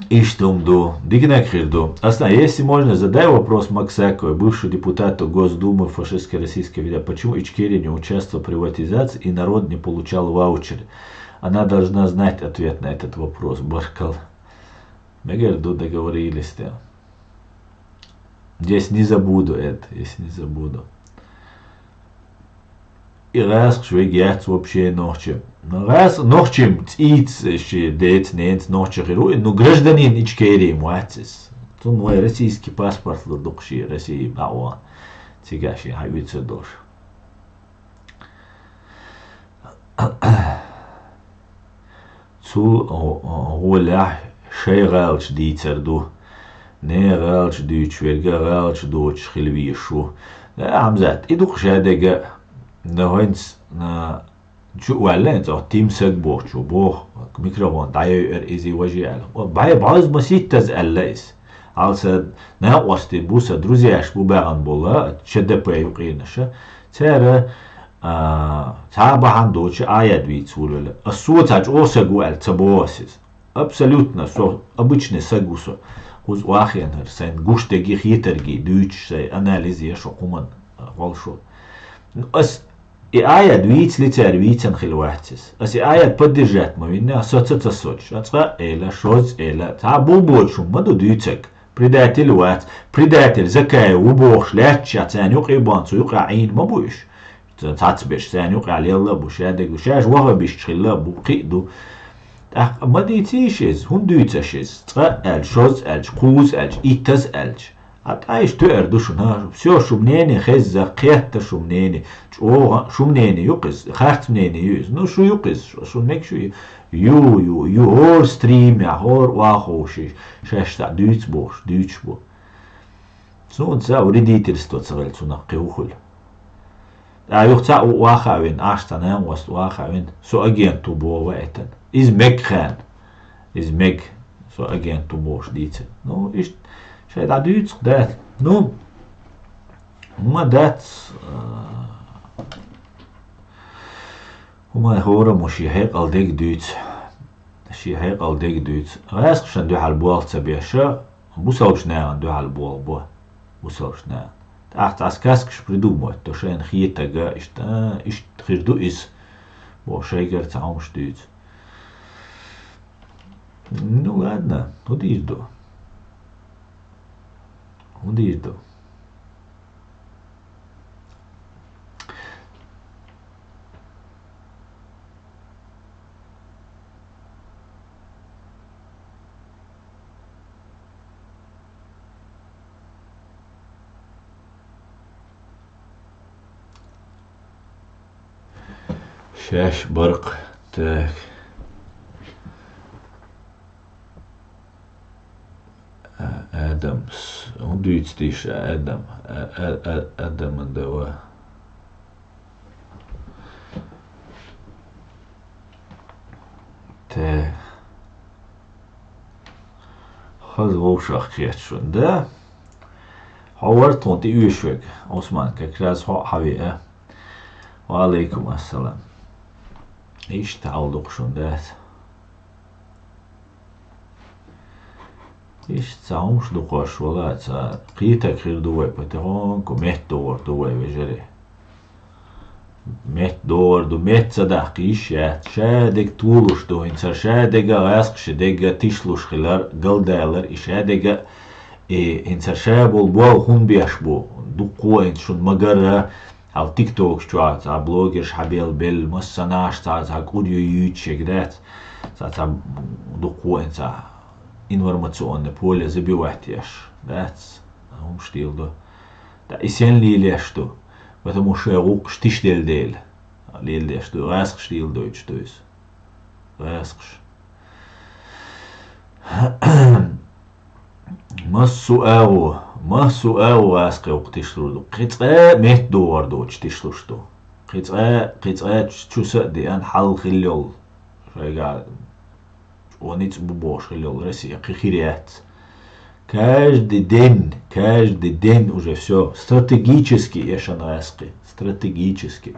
Иштта хӀума ду. Диканаг хир ду. Аслан, если можно, задай вопрос Максаковой, бывшему депутату Госдумы фашистской Российской Федерации. Почему Ичкерия не участвовала в приватизации и народ не получал ваучер? Она должна знать ответ на этот вопрос. Баркал. Мегар ду, договорились, да. Здесь не забуду это, если не забуду. И гӀаскхаш вега яц вообще нохчи. ГӀас-, нохчим цӀийца ши деца, ненца нохчи хир ву, ну, гражданин Ичкерии вац иза. Цунна вай российский паспорт лур ду-кх шен, России баьӀо. Цигахь шен хьан уьйцур долуш. Цул гӀолехь шайн гӀалаташ дийцар ду. Нехан гӀалаташ дуьйцуш верг а гӀалаташ доцуш хила везаш ву. Э, Хьамзат, и ду-кх шадерг а, но хӀинца, а, чу а ваьлла, хӀинца оцу Тим саг бохучу ву боху, микрофон дӀайойура иза и важа аьлла. О, бӀе-, бӀозза масийттаза аьлла иза. Хьал сан накъостий бу, сан друзьяш бу баьхна болу, Ч Д П юкъенаша. Цара, а, цхьа а бахьана доцуш аят вийца волавелла. Ас со цхьа чӀогӀа саг ву аьлла ца боху ас иза. Абсолютно, со обычный саг ву со. Кхуза охьахиъна хӀара сайн гуш дерг а, хетарг а дуьйцуш, сайн анализ еш хӀокху хӀуманна, а, гӀолла шо. Ас и аят вийцале цара вийцина хила вац иза. Ас и аят поддержать ма виннехь, соца а ца соцуш, а цкъа а эла, шозза а эла, цхьа а бу боцуш хӀума ма ду дуьйцург. Предатель вац. Предатель Закаев ву бохуш лаьтташ а царна юкъе бахна, цу юкъахь Ӏийна ма бу уьш. Цхьацберш царна юкъахь лелла а бу, шадерг а ду, шаьш вахабисташ хилла а бу, кхин а ду. ТӀаккха ма дийцийша иза, хӀунда дуьйцу аш иза? Цкъа а аьлча, шозза а аьлча, кхузза а аьлча, иттаза а аьлча. А тӀайша тоьар ду шуна, всё, шу мнение хезза, кхетта шу мнение, чӀогӀа шу мнение ю-кх иза, харц мнение ю иза. Ну, шу ю-кх иза, шу, шу мега шу ю. Ю, ю, ю, хӀора стримехь, хӀора охьаховший, шаьш цхьаъ дуьйцу бохуш, дуьйцуш бу. Суна цхьа вредительство ца хилла цунах кхин хӀун хуьлу. ТӀаккха юха цхьаъ ву охьа а вина, ахча цхьа нанас васт охьа а вина, со агент ву боху ваийтина. Иза мега хенна. Иза мега, со агент ву бохуш дийцина. Ну, иштта шайн дӀадуьйцу-кх дац. Ну, хӀума дац, а, хӀума хӀораммо шен хьекъал дерг дуьйцу. Шен хьекъал дерг дуьйцу. ГӀаскхашна дуьхьал болх ца беш, бусалбачу нахана дуьхьал болх бо. Бусалбачу нахана. ТӀаккха цхьа сказкаш придумать до, шайна хетарг, иштта, а, иштта хир ду иза, бо шайгара цхьа хӀумаш дуьйцу. Ну ладно, хӀун дийр ду? ХӀун дийр ду? Шаьш баркъ. Так. А, Адамс. ХӀун дуьйцу тийша Адам? А, а, а, Адаман дава. Тэ. Хаза вовшах кхеташ шун, да? Хьо вара тхуна тӀеоьшург, Ӏусман, как раз хьо а хьавеа. Ва алейкум ассалам. Иштта хьал дукха шун дац. Иштта цхьа хӀумаш ду кхош вала, цхьа кхетарг хир ду вай, потихоньку меттадогӀур ду вай, вежарий. МеттадогӀур ду, метта ца даккха йиш яц. Шадерг толуш ду, хӀинца шадерг а, гӀаскхаша дерг а тишлуш хилар, галдалар, и шадерг а, и хӀинца ша болу болх хӀунда беш бу? Дуккха а хӀинца шуна ма-гарра, хьал тиктокаш чохь цхьа блогерш хьабелла белла, массанаш цхьа, цхьа кӀур ю юьйцуш ерг дац, цхьа, цхьа дуккха а хӀинца информационное поле забивать еш дац, хӀумаш дийла ду. Ткъа и сен лелаш ду? Потому что шайн гӀуллакхаш тишделла дела лелаш ду, гӀаскхаш дийла дойтуш ду иза. ГӀаскхаш. Массо а агӀо, массо а агӀо гӀаскхи вукху тишлур ду. Кхин цкъа а меттадогӀур доцуш тишлуш ду. Кхин цкъа а, кхин цкъа а чу са а деана хьал хилла йолу, шайга чӀогӀа ницкъ бу бохуш хилла йолу Россия кхин хир яц. Каждый день, каждый день уже всё. Стратегически эшан гӀаскхи. Стратегически.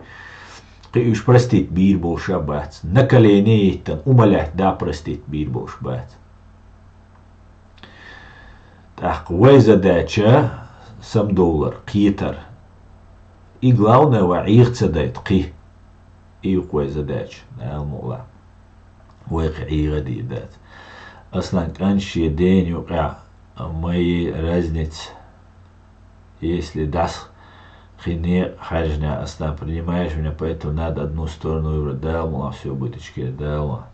Кхин уьш простить бийр болуш а бац. На колени йиттан, умолять да простить бийр болуш бац. ТӀаккха вай задача самадовлар, кхетар. И главное, вай Ӏеха ца дайта кхин. И ю-кх вай задача, Дала мукъ лахь. Вай кхин Ӏеха а дийр дац. Аслан, кӀант, шен дена юкъахь ма е разница, если дас хине хьаьжна, Аслан, принимаешь меня, поэтому надо одну сторону выбрать. Дала мукъ лахь, всё будет, ичкери, Дала.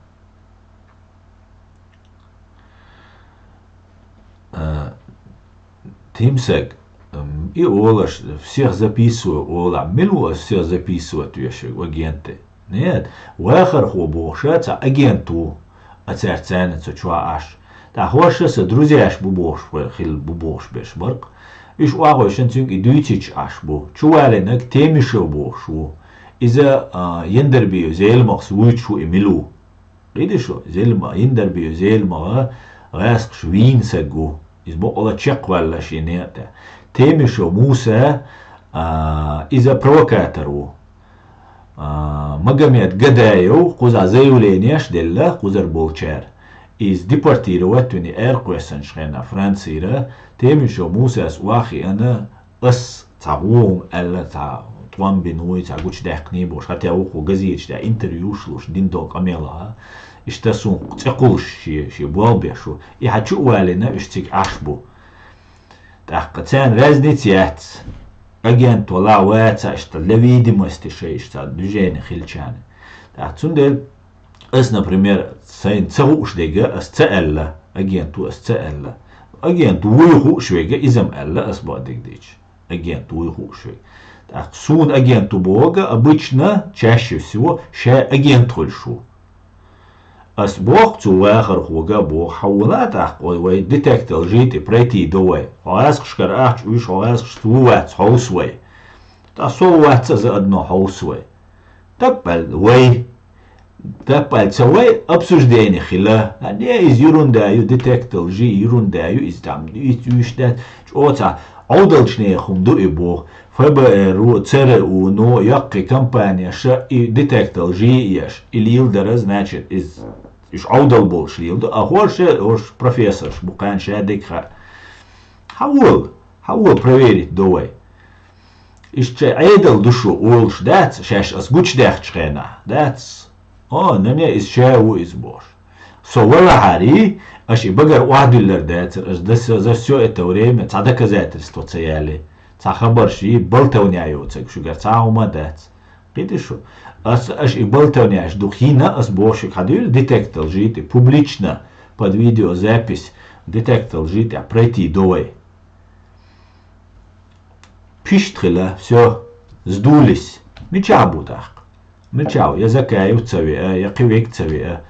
А, Тимсаг, м, и олаш, всех записываю, ола. Мила ву ас всех записывать веш верг, агенты? Нет, вахархо бохуш а цхьа агент ву, а цаьрца царна цу чохь Ӏаш. ТӀаккха хӀорш а сан друзьяш бу бохуш, хила бу бохуш берш бара-кх. Уьш охьавайшина цуьнга и дуьйцуьйтуш Ӏаш бу. Чувалинарг Темишев бохуш ву. Иза, а, Яндарбиев Зелимхас вуьйцуш ву и мила ву. Кхийтий шу, Зелима-, Яндарбиев Зелимха гӀаскхаша вийна саг ву. Иза бакъала чекхваьлла шен некъа тӀе. Темишев Муса, а, иза провокатор ву. А, Магомед Гадаев кхузахь заявленеш а делла, кхузара болчара. Иза депортировать вина аьркхоьссанчу хенахь Францира, Темишев Мусас охьахиъна, ас цхьа гӀо хӀума аьлла, цхьа тӀом бина вуй, цхьа гучудаьккхиний бохуш, хӀаьта вукхо газеташ тӀехь интервьюш луш, дина долу къамелаха, иштта суна цӀе кхуллуш шен, шен болх беш ву. И хьан чу а валийна, уьш цига Ӏаш бу. ТӀаккха царна разница яц. Агент вала ваца, иштта для видимости шайн иштта движение хилчарна. ТӀаккха цундела ас, например, сайна ца хууш дерг ас ца аьлла, агент ву ас ца аьлла. Агент вуй хууш верг иза-м аьлла ас бакъдерг дийцча. Агент вуй хууш верг. ТӀаккха суна агент ву бохург обычно, чаще всего, ша агент хуьлуш ву. Ас боху цу вахархога а боху, хьан вала тӀаккха вай, вай детектор житӀе пройти до вай. Хьо гӀаскхашкара ахча уьш, хьо гӀаскхашца ву вац хьовса вай. Ткъа со вац аза одно хьовса вай. Таппал вай. Таппал ца вай обсуждение хила. А не, иза ерунда ю, детектор жи ерунда ю, иза там, иза уьш дац. ЧӀоца Ӏовдалчу нехан хӀума ду и боху. ФБР-у, ЦРУ-но, яккхий компанияша и детектор жи еш, и лийла дара, значит, иза, уьш Ӏовдал болуш лийла ду, а хӀорш, хӀорш профессорш бу кхаьна ша дерг хаа. Хьан вол, хьан вол проверить до вай. Иштта Ӏедал ду шу олуш дац, шаьш ас гучудаьхча хенахь, дац? О, нане, иза ша ву иза бохуш. Со валахьарий, аша и багара охьадуьллар дацара, аша за, за всё это время цхьа доказательство ца яли, цхьа хабарш йий, болтовня йоцург шуьгара цхьа а хӀума дац. Кхийтий шу? Ас, аша и болтовняш ду хӀинца, ас боху шуьга, хьадуьйла детектор житӀи, публично, под видеозапись, детектор житӀи пройти до вай. Пишт хила, всё, сдулись. Мичахь бу тӀаккха? Мичахь ву? Я Закаев ца веа, я кхин вег ца веа.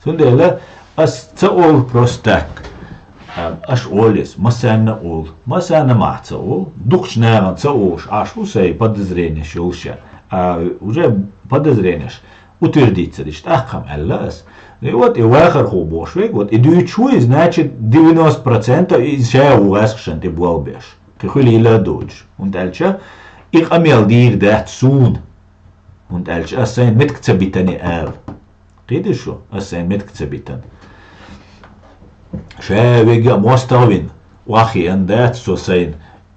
Цундела ас ца олу просто так. А, аша олу иза, массарна а олу. Массарна мах ца олу. Дукхачу нахана ца олуш, Ӏаш ву сайн подозренеш йолуш а. А, уже подозренеш утвердиться дича, тӀаккха-м аьлла ас. И вот и вахархо бохуш вега, вот и дуьйцуш ву иза, значит, девяносто процентов иза ша ву гӀаскхашна тӀе болх беш. Кхин хуьлийла а доцуш. ХӀунда аьлча и къамел дийр дац суна. ХӀунда аьлча ас сайна меттиг ца битина ала. Кхийтий шу? Ас сайна меттиг ца битина. Ша вега а мостагӀа вина, охьахиъна дац со сайна.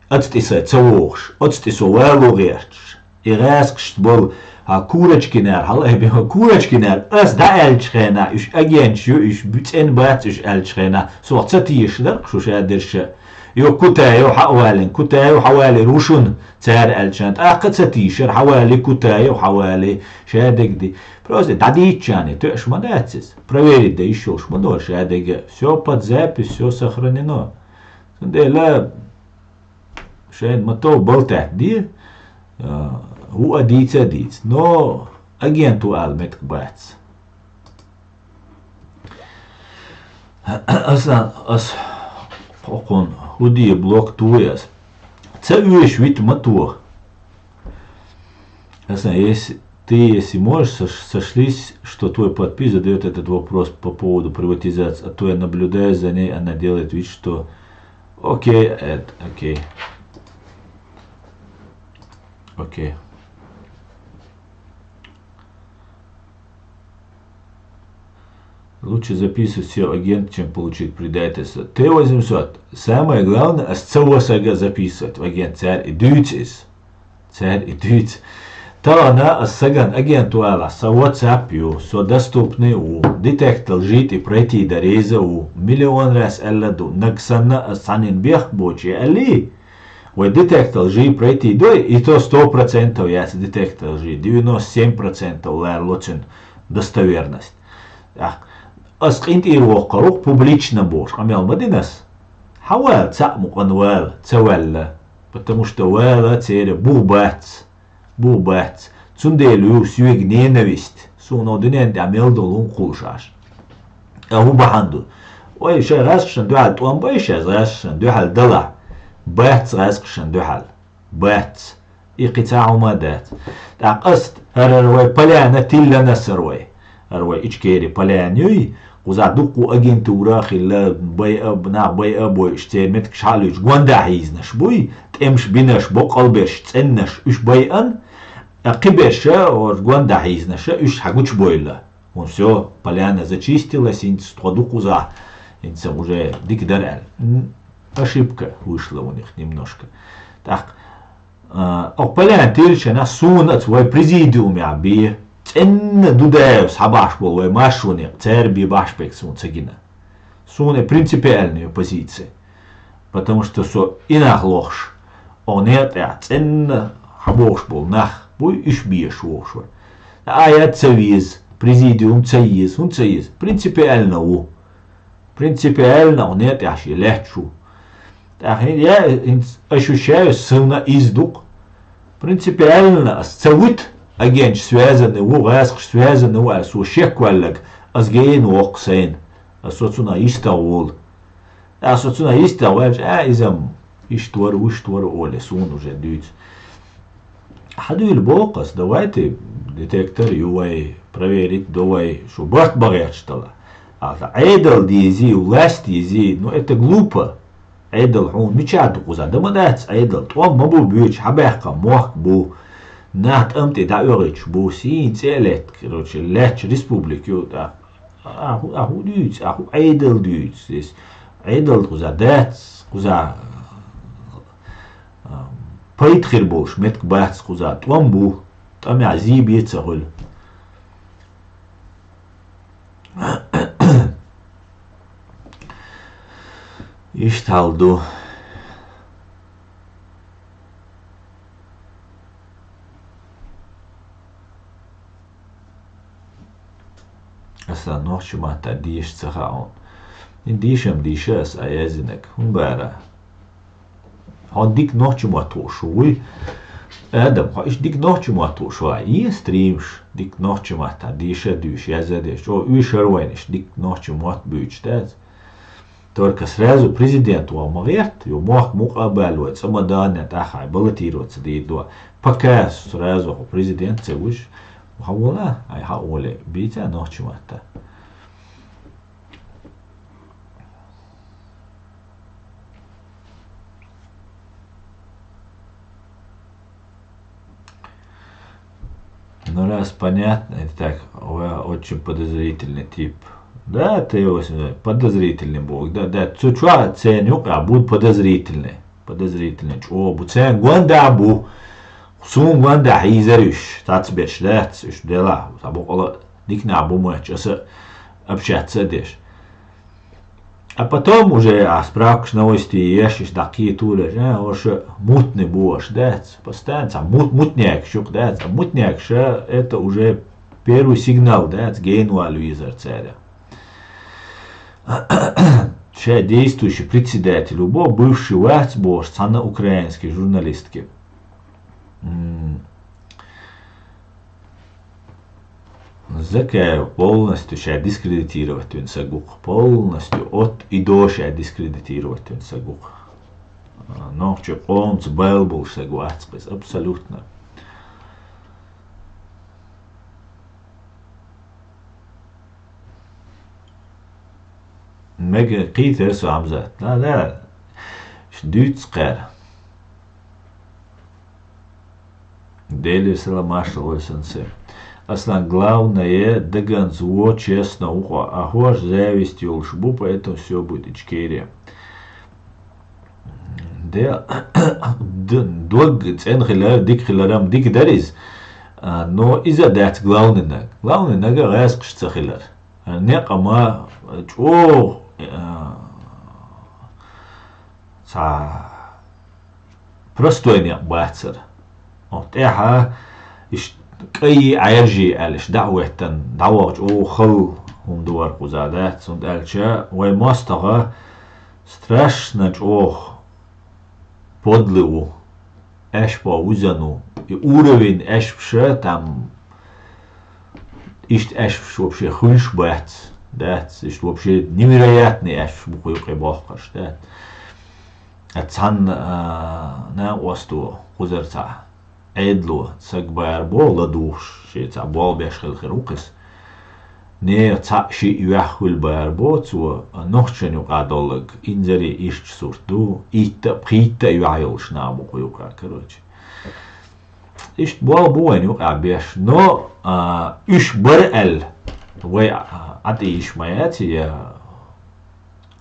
Оцу тӀе сан ца вогӀуш, оцу тӀе со вало гӀерташ. И гӀаскхашца болу, хьан Курочкинера, хьала а бен, Курочкинера, ас дӀааьллачу хенахь, уьш агенташ ю, уьш бу-, цӀена бац уьш аьллачу хенахь, сох ца тешаш дара-кх шу ша дерш а. Йо, Кутаев хьа а валийна, Кутаев хьа валийра ву шуна, цара аьллачарна, тӀаккха а ца тийшара, хьа валий Кутаев, хьа валий, ша дерг ди. Просто дӀадийцчарна тоьаш ма дац иза. Проверить дан йиш йолуш ма ду ша дерг а. Всё под запись, всё сохранено. Цундела шайна ма-тов болтӀатта де, а, ву а дийца а дийца. Но агент ву ала меттиг бац. Аса, ас, хӀокхунна хӀу де блок туй ас. Ца оьшу вита ма тоха. Аса, если ты, если можешь, сош-, сошлись, что твой подпис задаёт этот вопрос по поводу приватизации, а то я наблюдаю за ней, она делает вид, что... Окей, это, окей. Окей. Лучше записывать всё агент, чем получить предательство. Т восемьсот. Самое главное, ас ца ву сага записывать в агент, цара и дуьйцу иза. Цара и дуьйцу. Тахана ас сагана агент ву алахь, сан WhatsApp ю, со доступный ву, детектор житӀи пройти дан реза ву, миллион раз аьлла ду, наг санна ас цхьаннен бехк боций аьллий? Вай детектор жи пройти дой, и то сто процентов яц детектор жи, девяносто семь процентов ларло цуьнан достоверность. ТӀаккха ас къинтӀера воккхур ву-кх публично бохуш, къамел ма дина ас. Хьан вала, цхьаъ мукъана вала, ца ваьлла, потому что вала церан бух бац, бух бац. Цундела ю соьга ненависть, суна дуьнен тӀехь мел долу хӀума кхуллуш Ӏаш. Ткъа хӀун бахьана ду? Вай шайн гӀаскхашна дуьхьал тӀом бай шаьш, гӀаскхашна дуьхьал далахь. Бац гӀаскхашна дуьхьал. Бац. И кхин цхьа хӀума дац. ТӀаккха ас хӀара вай Поляна тилланас хӀара вай. ХӀара вай Ичкери Поляна юй, кхузахь дуккха агентура а хилла, байа, нах байа а бойуш, церан меттигаш хьалуьйтуш, гонда хьийзанаш буй, тӀемаш бинарш, боккъал берш, цӀеннаш, уьш байан, а кхиберша, ош гонда хьийзанаша, уьш хьагучубойла. ХӀун всё, Поляна зачистилась, хӀинца тхо ду кхузахь, хӀинца уже дика дара аьлла. М, ошибка вышла у них немножко. ТӀаккха, а, окху Поляна тилча нах суна аца вай президиумехь бе, цӀенна Дудаевс хьабахьаш болу вай маршонех, цара бе бахьаш берг суна ца гина. Суна принципиальная позиция. Потому что со и нах лохуш, оха некъа тӀехь цӀенна хьабохуш болу нах буй, уьш беш вохуш вара. Ая ца веза, президиум ца еза, хӀунда ца еза? Принципиально ву. Принципиально оха некъа тӀехь шен лаьтташ ву. ТӀаккха я, хӀинца ощущаю, сына иза ду-кх. Принципиально ас ца вуьту, агенташ связаны ву, гӀаскхаш связаны ву, ас ву шек ваьллаг, ас гена воккху сайна. Ас со цунах йистагӀ волу. Ас со цунах йистагӀ ваьлча, а, иза-м иштта вара, вуьшта вара оле, суна уже дуьйцу. Хьадуьйла боху ас, давайте детектор ю вай, проверить до вай, шу барт бан гӀерташ дала. Аса Ӏедал дезий, власть дезий, ну это глупо. Ӏедал хьуна мичахь ду кхуза? Дан ма дац Ӏедал, тӀом ма бу буьйцу, хьабаьккха мохк бу. Нах тӀам тӀе дӀаоьгӀуьйтуш бу, сийна цӀе а летта, короче, лаьтташ республика ю тӀаккха. А хӀу, а хӀу дуьйцу, а хӀу Ӏедал дуьйцу здесь? Ӏедал кхуза дац, кхуза, а, пайда хир болуш меттиг бац кхузахь, тӀом бу, тӀамехь зийбе ца хуьлу. Иштта хьал ду. Аса нохчийн маттахь деша ца хаьа хьуна. И дийшам дийша аса а яздинарг. ХӀун бара? Хьо дика нохчийн мотт хууш вуй? Адам, хьо иштта дика нохчийн мотт хууш вай? Е стримаш дика нохчийн маттахь деша а дуьйш, яза а деш. ЧӀогӀа уьш хӀара вайна иштта дика нохчийн мотт буьйцуш дац. Только сразу президент ван ма гӀерта, ю мохк мукъа а баьлла вай, цӀа ма дагӀанна тӀаккха баллотироваться дийр ду. Пока сразу хьо президент ца вуьш, хьан вала, ай хьан оле, бийца нохчийн маттахь. Ну, раз понятно, это так, вы очень подозрительный тип. Да, ты его с- подозрительный бог, да, да, цу чуа цен юкъа буду подозрительный. Подозрительный чӀогӀа бу. Цен гонда бу. Сун гонда хьийзар уьш, цацберш дац, уьш дела, ца бокъала дикна бу моьттуш, аса общаться а деш. А потом уже, а, справкаш, новости еш, иш даккхий туреш, а, оша мутный бу оша, дац? Постоянно цхьа мут-, мутнякаш юкъа, дац? А мутнякаш, а, это уже первый сигнал, дац? Генваль визар цара. Ша действующий председатель у бо, бывший вац бохуш, цхьана украинский журналистке. М, Закаев полностью ша дискредитировать вина саг ву-кх. Полностью от и до ша дискредитировать вина саг ву-кх. А, нохчийн къомца бала болуш саг вац-кх иза. Абсолютно. Мега кхийтар со, Хьамзат. Да, да. Ш-, дуьйцу кхара. Деле салам, маршалла вай санна. Аслан, главное, даганца вон честно ву-кх, а хӀорш зависть йолуш бу, поэтому всё будет Ичкерия. Де, д-, дог цӀена хилар, дика хилар-м дика дара иза, а, но иза дац главный наг. Главный нага гӀаьскхаш ца хилар. Некъа ма чӀогӀа, а, цхьа простой некъ бацара. Оха тӀаьхьа иштта кӀайи Ӏаьржи аьлла, иштта дӀа а хӀоьттина, дӀаваха чӀогӀа хала хӀума ду вара кхуза дац, хӀунда аьлча вай мостагӀа страшно чӀогӀа подлый ву. Аьшпа вузан ву. И уровень аьшпаша там иштта аьшпаш вообще хуьлуш бац, дац, иштта вообще невероятный аьшпаш бу кху юкъе бохкуш, дац. А цхьанна, а, накъосто кхузара цхьа Ӏедало саг бара боху ладугӀуш, шен цхьа болх беш хилла хир ву-кх иза. Нехан цхьаъ шиъ юьхь хуьлу бара бо цо, нохчашна юкъа долларг, инзаре иштта сурт ду, итта а, пхийтта а юьхь йолуш нах бу кху юкъа, короче. Иштта болх бу вайна юкъа беш, но, а, уьш бара аьлла, вай, а, Ӏа тӀе йиш ма яц, я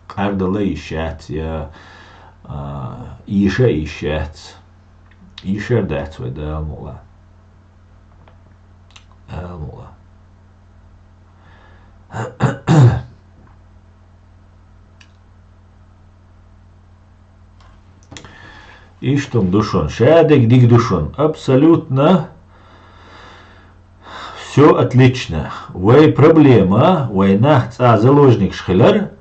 къардала йиш яц, я, а, йиша йиш яц. Йишар дац вай, Дала мукъ лахь. Дала мукъ лахь. Иштта хӀума ду шуна, шадерг дика ду шуна. Абсолютно всё отлично. Вай проблема, вай нах цкъа заложникаш хилар,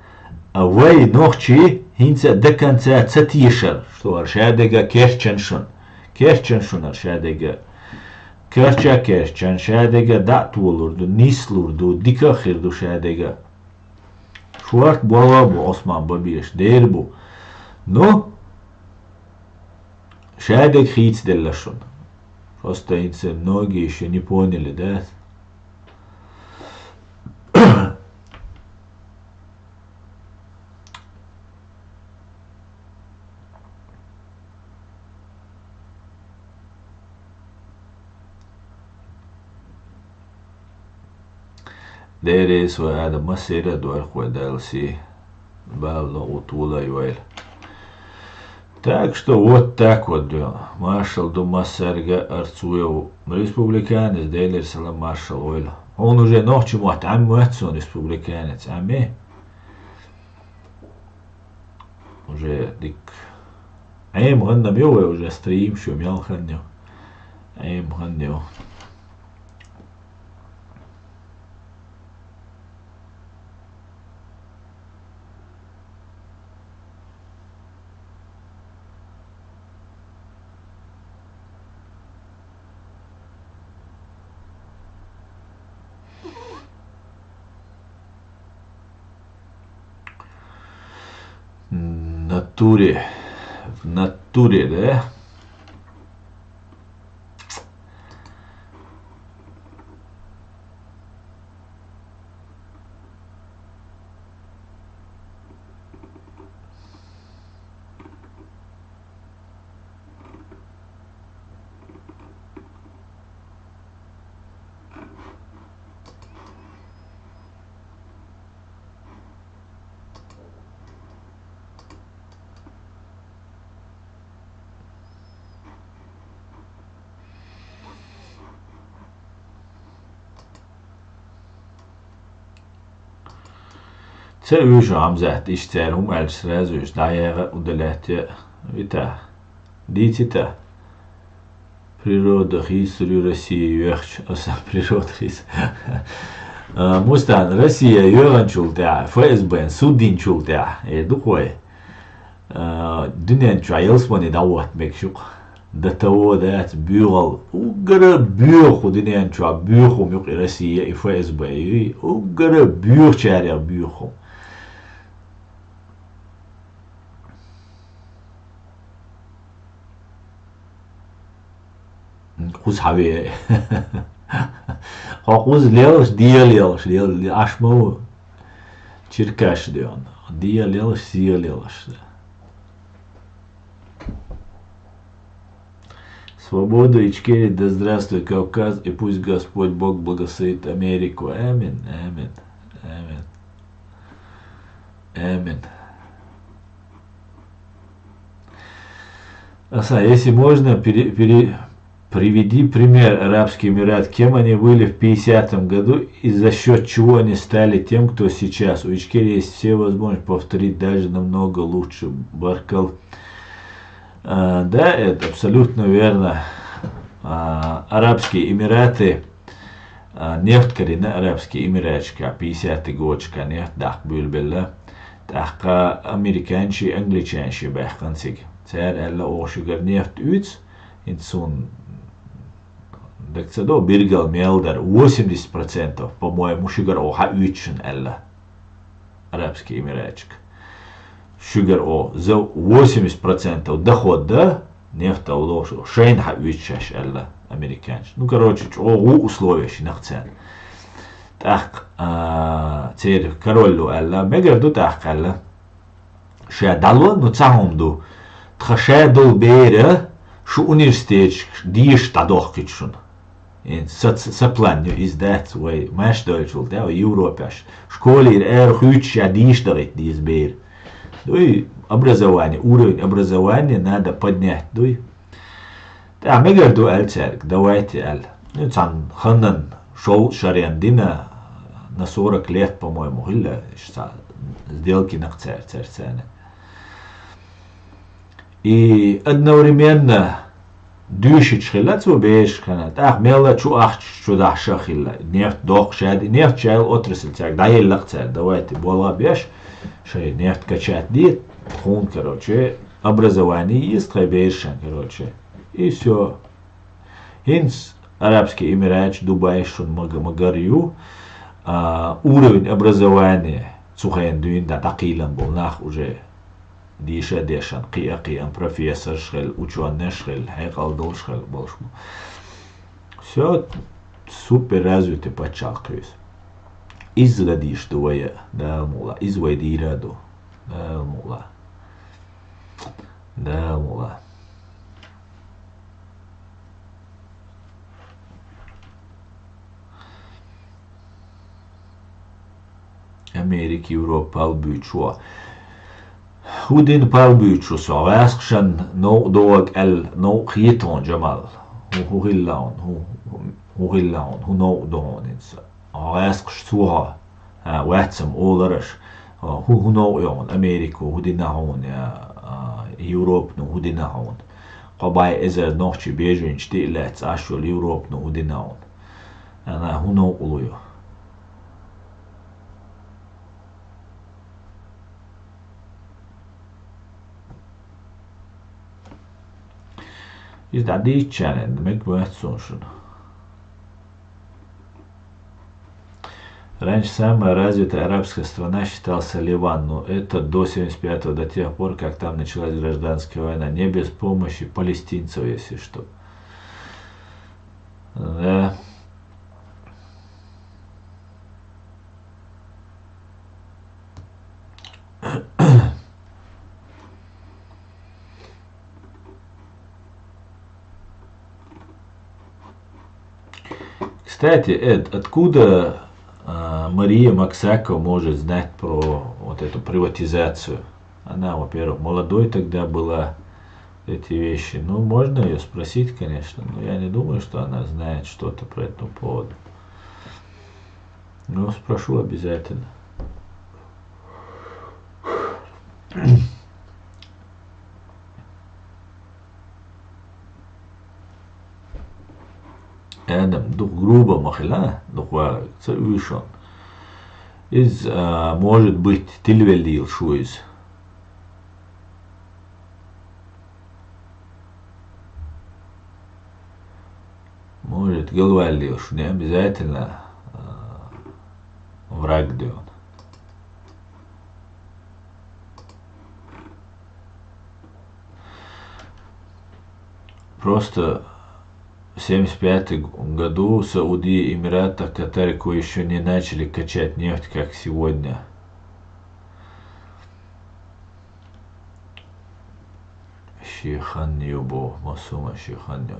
а вай нохчий хӀинца а до конца ца тешар, что хӀара шадерг а керчан шуна. Керчан шуна хӀара шадерг а. Керча а керчан, шадерг а дӀа а толур ду, нислур ду, дика а хир ду шадерг а. Шорта болх а бу, Ӏусман Бабеш, дера бу. Ну, шадерг хийцаделла шуна. Просто хӀинца многие ещё не поняли, да? Деррис вай адам массеран а дойла вай Далла сий, бала лову тола а йойла. Так что вот так вот, дуй. Маршал ду массаьрга, арц вуй республиканец, Делера салам маршал войла. Хьуна уже нохчийн мотт Ӏемма моьтту суна республиканец, Ӏемма? Уже дика. Ӏема гӀанна ма ю вай, уже стрим шу мел ханна ю. Ӏема гӀанна ю. В натуре. В натуре, да? Ца уьйжу, Хьамзат, иштта цара хӀума аьлча, сразу уьш дӀаяха а, удалять а, вита. Дийцита. Природа хийсар ю Россия йоьхча, аса природа хийсар. А, Мустан, Россия йоьханчул тӀаьхьа, ФСБ-н суд йинчул тӀаьхьа, э, дукхой. А, дуьнен чохь ялсамане дӀахӀотта мегаш ю-кх. До того дац боьхал. Уггара боьха хӀу дуьнен чохь, боьха хӀума ю-кх и Россия, и ФСБ. И уггара боьхачарех боьха хӀума. Кхуза хьан ве? Хьо кхуза лелаш, дегӀан лелаш, лел-, Ӏаш ма ву. Черкаш деана. ДегӀан лелаш, сигӀан лелаш. Свободу Ичкерии, да здравствует Кавказ, и пусть Господь Бог благословит Америку. Амин, амин, амин. Амин. Аса, если можно, пере-, пере-, приведи пример Арабский Эмират, кем они были в пятидесятом году и за счёт чего они стали тем, кто сейчас. У Ичкерии есть все возможности повторить даже намного лучше. Баркал. А, да, это абсолютно верно. А, Арабские Эмираты, а, нефть карийна Арабские Эмираташка, пятидесятый годашка нефть даккха буьйлабелла. ТӀаккха американцаши, англичанаши баьккхина цига. Цара аьлла, оха шуьгара нефть уьйцу, хӀинца суна дага ца до, билггал мел дара, восемьдесят процентов, по-моему, шуьгара оха хьаоьцу шуна аьлла. Арабский Эмираташка. Шуьгара оха за восемьдесят процентов доход да, нефть а лошу, шайна хьаоьцу шаьш аьлла американцаша. Ну, короче, чӀогӀа ву условия шинах царна. ТӀаккха, а, церан король ву аьлла, мегар ду тӀаккха аьлла. Ша дӀало, ну, цхьа хӀума ду. Тхан ша долу бер шу университеташка деша дӀадохкийта шуна. Ин са, са план ю иза дац вай, маьрша дойлачул тӀе, вай Европеш. Школера аьлла хуьйцуш ша деша дахийта деза бер. Дуй, образование, уровень образования надо поднять, дуй. ТӀаккха мегар ду аьлла цаьрга, давайте аьлла. Ну, цхьана ханнан шовзткъа шарен дина, на сорок лет, по-моему, хилла, иштта сделки нах цаьрца, цаьрца. И одновременно дуьйшуьйтуш хилла цо берашкахана, тӀаккха мелла чу ахча чу дахьаш а хилла, нефть доккхуш а ди-, нефть шайла отрасль цаьрга дӀаелла-кх цара, давайте болх беш, шайн нефть качать де, тхуна, короче, образование еза тхайн берашна, короче. И всё. ХӀинца Арабский Эмираташ, Дубай шуна мага-, магар ю, а, уровень образования цу хенахь дуьйна дӀа-, дӀакхийлина болу нах уже деша а дешна, кхиа а кхиъна, профессорш хилла, учёныш хилла, хьекъал долуш хилла болуш бу. Всё, супер развитый пачхьалкх ю иза. Иза гӀадийш ду вай, Дала мукъ лахь, иза вай дийр а ду, Дала мукъ лахь. Дала мукъ лахь. Америка, Европа, албуьйчу вон. ХӀу дина пал буьйцу со, гӀаьскхашан новкъа догӀа аьлла, новкъа хетон, Джамал. ХӀу, хӀу хилла хьуна, хӀу, хӀу хилла хьуна, хӀу новкъа догӀа хьуна иза. ГӀаьскхаш цо хьо, а, ваьццам олараш. ХӀу, хӀу новкъа йогӀун, Америко хӀу дина хьуна, я, а, Европано хӀу дина хьуна. Кхо бӀай эзар нохчий беженцаш тӀе а лаьцна, Ӏаш йолу Европано хӀу дина хьуна. Ана хӀу новкъа лу ю. Иза дӀадийцчарна мега моьтту суна шуна. Раньше самая развитая арабская страна считался Ливан, но это до семьдесят пятого, до тех пор, как там началась гражданская война. Не без помощи палестинцев, если что. Да. Кстати, Эд, откуда, а, Мария Максакова может знать про вот эту приватизацию? Она, во-первых, молодой тогда была, эти вещи. Ну, можно её спросить, конечно, но я не думаю, что она знает что-то про эту поводу. Ну, спрошу обязательно. Адам, дукха груба ма хила, дукха вагӀа, ца уьйшун. Иза, а, может быть, тилвелла лелаш ву иза. Может, галвалле уж не обязательно, а, враг дён. Просто в семьдесят пятом году Саудия, Эмираты, Катар кое-что не начали качать нефть, как сегодня. Ши хан ю бо, массума ши хан ю.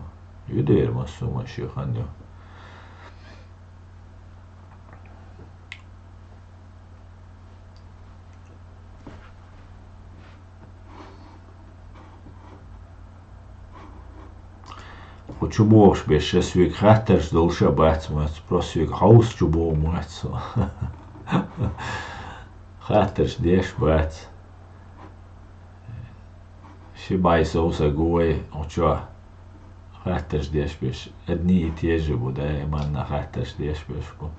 Ю дер массума ши хан ю. Кху чу бохуш беш, ша соьга хаттарш долуш а бац моьтту, просто соьга хьовса чу боху моьтту со. Хаттарш деш бац. Ши бӀай сов са гой, оцо хаттарш деш беш. Одни и те же бу, да, и манна хаттарш деш беш бу.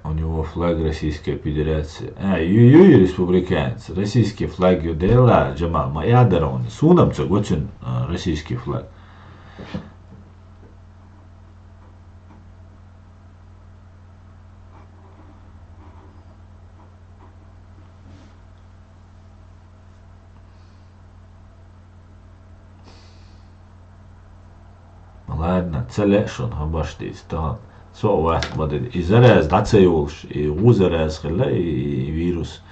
У него флаг Российской Федерации. А, ю, ю, ю, республиканец. Российский флаг ю дела, Джамал, ма я дара он. Сунам ца гоцин, а, российский флаг. Ладно, ца лаьа шуна хӀумаш дийца тахана. Со а вац ма дина. И зараза дӀа ца йолуш, и ву зараза хилла, и, и вирус,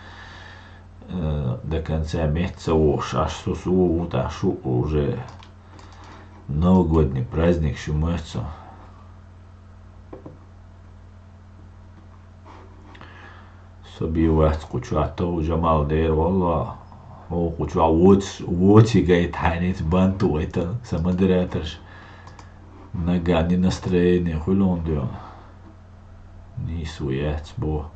э, до конца метта ца вогӀуш, аш со, со ву, тӀаккха шу уже новогодний праздник шу моьтту со. Со бен вац кху чохь тов, Джамал, дера, валлахӀи, хьо кху чохь воц-, воций гайта хьайница бан тухуьйтан, сан модераторш. Нагахь не настроение хуьлу хьуна дуьйна. Нийсо яц бо.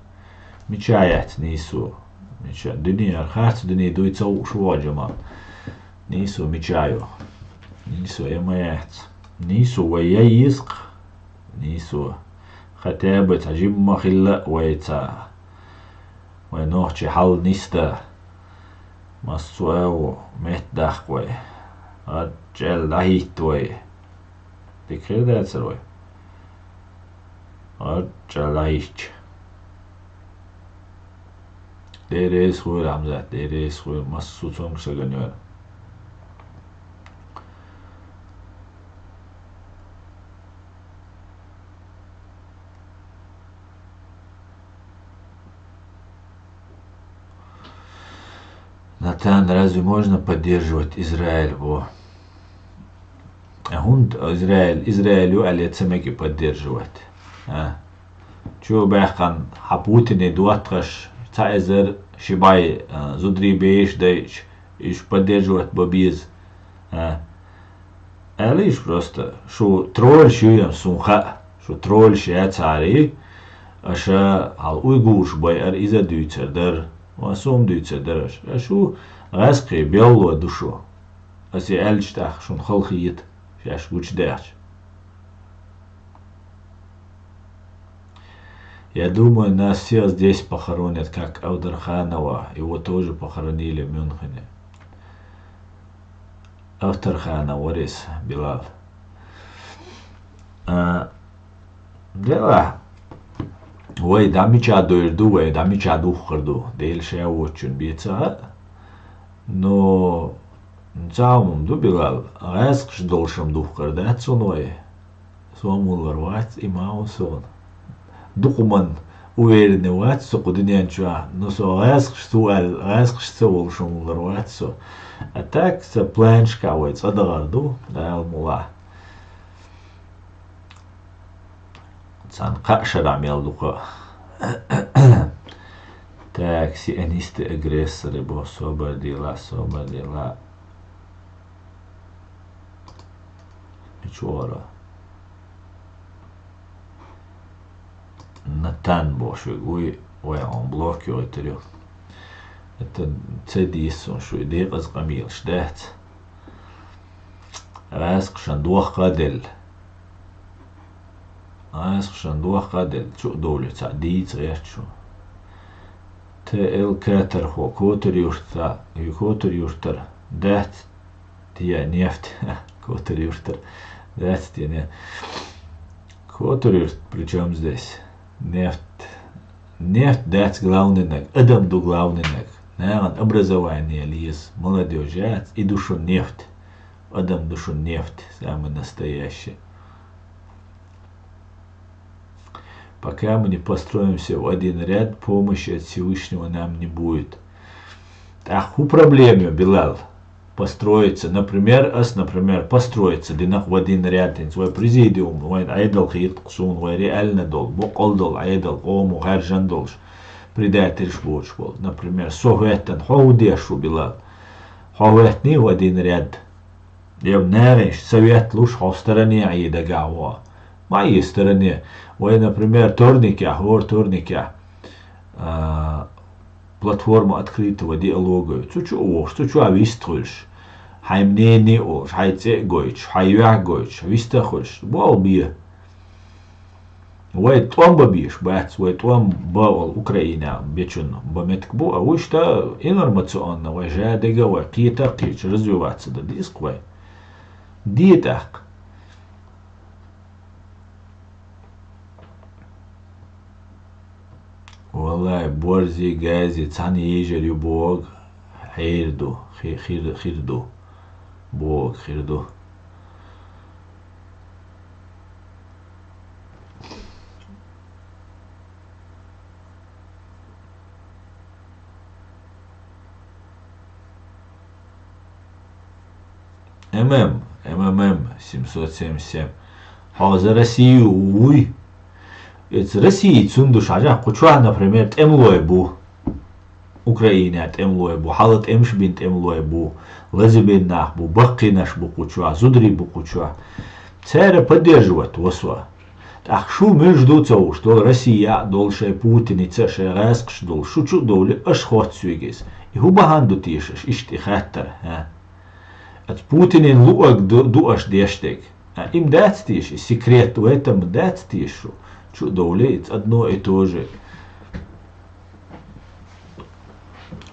Мича яц нийсо? Мича? Дуьне яра харц дуьне дуй ца хууш вогӀу, Джамал. Нийсо мича ю? Нийсо я ма яц. Нийсо вай я еза-кх. Нийсо. Хотя бы цхьа жимма хилла а вай ца. Вай нохчий хьал нисда. Массо а ву, метта даккха вай. ГӀад чӀел дӀахӀитта вай. Дика хир дацара вай. ГӀад чӀел дӀахӀитча. Деррис хуьйра, Хьамзат, деррис хуьйра. Массо а цунга сагана йора. Натан, разве можно поддерживать Израиль? Во. А хӀунда Израиль, Израиль ю аьлла ца мега поддерживать? А? Чу баьккхина хьа Путине доттагӀаш, цхьа эзар ши бӀай, а, зударий беш дайча, уьш поддерживать бан беза. А? Аьлла уьш просто, шу троллаш ю ям сун хаьа, шу троллаш яцаре, аша хьал уйгураш байар иза дуьйцар дар, ва сум дуьйцар дар аша. Ашу гӀаьскхий белло ду шу. Аса аьлча тӀаккха шун халхийта, шаьш гучадаьхча. Я думаю, нас всех здесь похоронят, как Авдарханова. Его тоже похоронили в Мюнхене. Авдарханов варис, Билал. А, дела, вай дӀа мича дойр ду, вай дӀа мича духхар ду, Дела ша вочун беца. Но цхьа хӀума ду, Билал, гӀаьскхаш долшам духкар дац цунна вай. Сомаллар вац, имам сона. Дукха ман уверенный вац со кху динен чу, но со гӀаьскхаш ца вал-, гӀаьскхаш ца волшамаллар вац со. А так, са планшка вай цӀа дахар ду, Дала мула. Цан кхаа шара мел дукха. Так, сионисты агрессоры бо, собар дела, собар дела. Мича вара? Натан бо шуйга, вуй, вай он блок йойтар ю. Это ца дийсун шуй, декъаза къамелаш дац. ГӀаьскхашан дохка а делла. ГӀаьскхашан дохка а делла, чу а довлий цхьа дийца гӀерташ шу. Т Л К тархо, Котар-Юрта, и Котар-Юртар дац те нефть, Котар-Юртар дац те не. Котар-Юрт при чём здесь? Нефть. Нефть дац главный наг, адам ду главный наг. Наган образование лез, молодёжь яц, и ду шун нефть. Адам ду шун нефть, самый настоящий. Пока мы не построимся в один ряд, помощи от Всевышнего нам не будет. ТӀаккха хӀу проблема ю, Билал? Построиться, например, ас, например, построиться, динах в один ряд, хӀинца вай президиум, вайн Ӏедал хийтта суна, вай реально дол, боккъал дол Ӏедал, къомо хаьржан долуш, предательш боцуш болу. Например, со хӀоьттан, хьо хӀу деш ву, Билал? Хьо хӀоьттний в один ряд? Я нагӀиш, совет луш, хьо стороне Ӏе дагахь вон. Ма Ӏе стороне. Вай, например, торникехь, хӀора торникехь, а, платформа открытого диалога. Цу чу а вохуш, цу чу а вист хуьлуш. Хьайн мнение а олуш, хьайн цӀе а гойтуш, хьайн юьхь а гойтуш, вист а хуьлуш. Болх бе. Вай тӀом бан безаш бац, вай тӀом бан вала Украина бечунна бан меттиг бу, а вуьшта информационно вай жа дега вай кхета а кхеташ развиваться дан деза-кх вай. Де тӀаккха. Валлай, борзи, гази, цхьана йижар ю боху, хьер ду, хи-, хир, хир ду, боху, хир ду. М М, М М М, семьсот семьдесят семь. Хьо за Россию вуй? Эца Россия цунна ду шажа, кху чохь, например, тӀемалой бу. Украина тӀемалой бу, хьала тӀемаш бина тӀемалой бу, лазабина нах бу, баккхийнаш бу кху чохь, зударий бу кху чохь. Цара поддерживать ву со. ТӀаккха шу муьлш ду ца вуш долу, Россия а долу шайн Путиница, шайн гӀаьскхаш долу, шу чу а довлий, аша хоццуьйга иза. И хӀу бахьана ду теша аша иштта и хаттар, хӀа? Аса Путинин луъаг ду, ду аша деш дерг. А, им дац теша, и секрет в этом дац теша шу. Чу а довлий, иза одно и то же.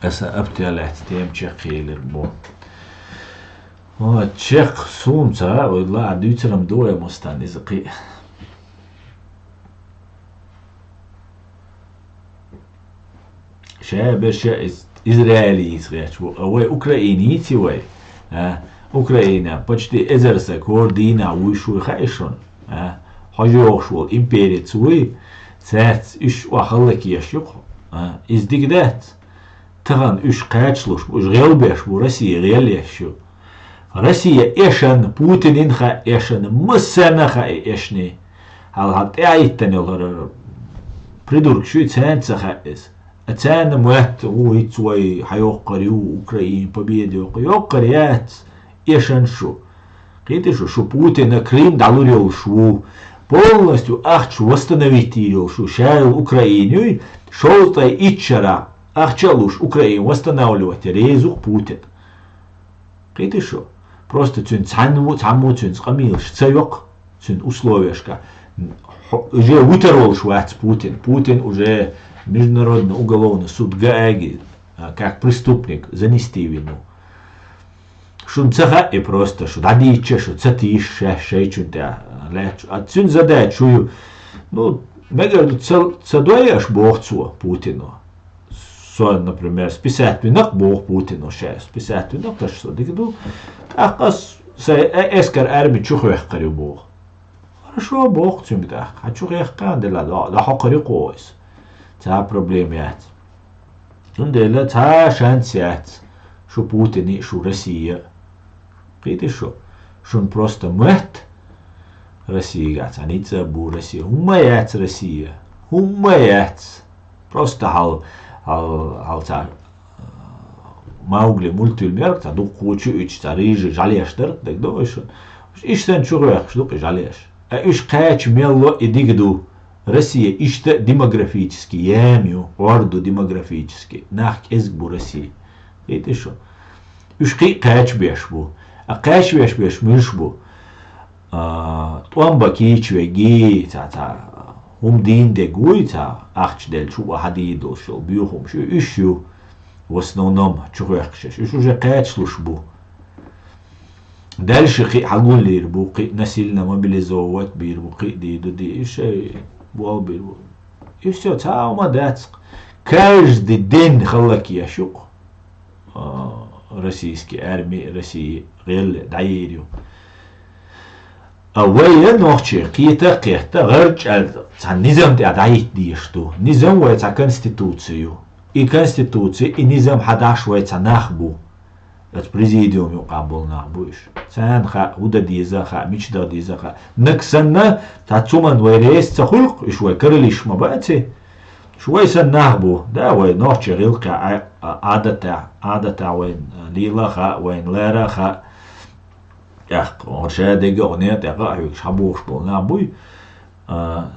Аса аптелаьц тема чекхъелира бу. О, чекх сумца, вай ла дуьйцурам ду вай мустан иза кхин. Ша берша из-, израилиец гӀерташ ву, а вай украинеций вай, а? Украина почти эзар са кор дийна вуй шуй хаьа шуна, а? Хьожа йогӀуш волу империца вуй, цаьрца уьш охьаллакеш ю-кх, а? Иза дика дац. Тахана уьш кхачалуш бу, уьш гӀелбеш бу, Россия гӀел еш ю. Россия эшан, Путинин хаьа эшан, массарна хаьа и эшний. Хьал-хьал тӀаьхьа йиттан йолхара придург шуй цаьнца ца хаьа иза. А цаьнна моьтту ву хӀиц вай хьайоккхар ю, Украин победа йоккхар. Йоккхар яц, эшан шу. Кхийти шу, шу Путина Крым дӀалур йолуш ву. Полностью ахча восстановить йийр йолуш ву. Ша йолу Украин юй, шовзткъе итт шарахь ахча а луш, Украин восстанавливать ян реза ву-кх Путин. Кхийти шу. Просто цуьнан цхьаммо, цхьаммо цуьнца къамелаш ца йоккху, цуьнан условешка. Хьо-, уже вуьтур волуш вац Путин. Путин уже Международный уголовный суд Гааге, а, как преступник занести вину. Шуна ца хаьа и просто, шу дӀадийча, шу ца тийша шаьш шайчунна тӀехь лаьтташ. А цуьнан задача шу ю. Ну, мегар ду, ца, ца дой аша, боху цо Путино. Со, например, списать вина-кх, боху Путино ша, списать вина-кх аша, со дика ду. ТӀаккха ас сайн э-, эскар, арми чу хехкар ю, боху. Хорошо, боху цуьнга тӀаккха. Хьан чу хехкан дела, да, да хьокхар ю кхо иза. Цхьа проблема яц. Цундела цхьа шанс яц, шу Путине, шу Россия. Кхийти шу, шуна просто моьтту Россияга цхьа ницкъ а бу Россия. ХӀумма яц Россия. ХӀумма яц. Просто хьал, хьал, хьал цхьа, а, Маугли мультфильм яра, цхьа дуккхачу ича цхьа рыжий жӀалеш дара, дагадогӀий шуна? Иштта санна чу гӀоьхкуш ду-кх и жӀалеш. А уьш кхача мел ло и дика ду. Россия иштта демографически яма ю, гӀор ду демографически. Нах кӀезиг бу Россия. Кхийти шу. Уьш кхин а кхачабеш бу. А кхачабеш беш муьлш бу? А, тӀом бан кийча веги, цхьа, цхьа, хӀума дийна дерг вуй, цхьа, ахча делча, хӀуъа хьадийр долуш йолу буьйхамаш ю, уьш ю. В основном чу хехкаш уьш. Уьш уже кхачалуш бу. Дальше кхин а хьагулйийр бу, кхин а насильно мобилизовывать бийр бу, кхин а дийр ду, ди, и шай болх бийр бу. И всё, цхьа а хӀума дац. Каждый день хӀаллакъеш ю-кх, а, российский арми, Россия гӀелла дӀайийр ю. А вай, я нохчий, кхета а кхетта, гӀарчӀ аьлла, цхьа низам тӀехь дӀахӀитта дезаш ду. Низам вай цхьа конституци ю. И конституци, и низам хьадаш вай цхьа нах бу. Оцу президиум юкъахь болу нах бу уьш. Царна хаьа, хӀун дан деза а хаьа, мича дан деза а хаьа. Нагахь санна, цхьа цуман вай реза ца хуьлу-кх, уьш вай каралиш ма баций. Уьш вай санна нах бу. Да, вай нохчий гӀиллакхехь, а, а, Ӏадатехь, Ӏадатехь вайн, а, лела а хаьа, вайн лара а хаьа. ТӀаккха, хӀара ша дерг а, хӀара некъа тӀехь а хьоьгуш хьабохуш болу нах буй. А,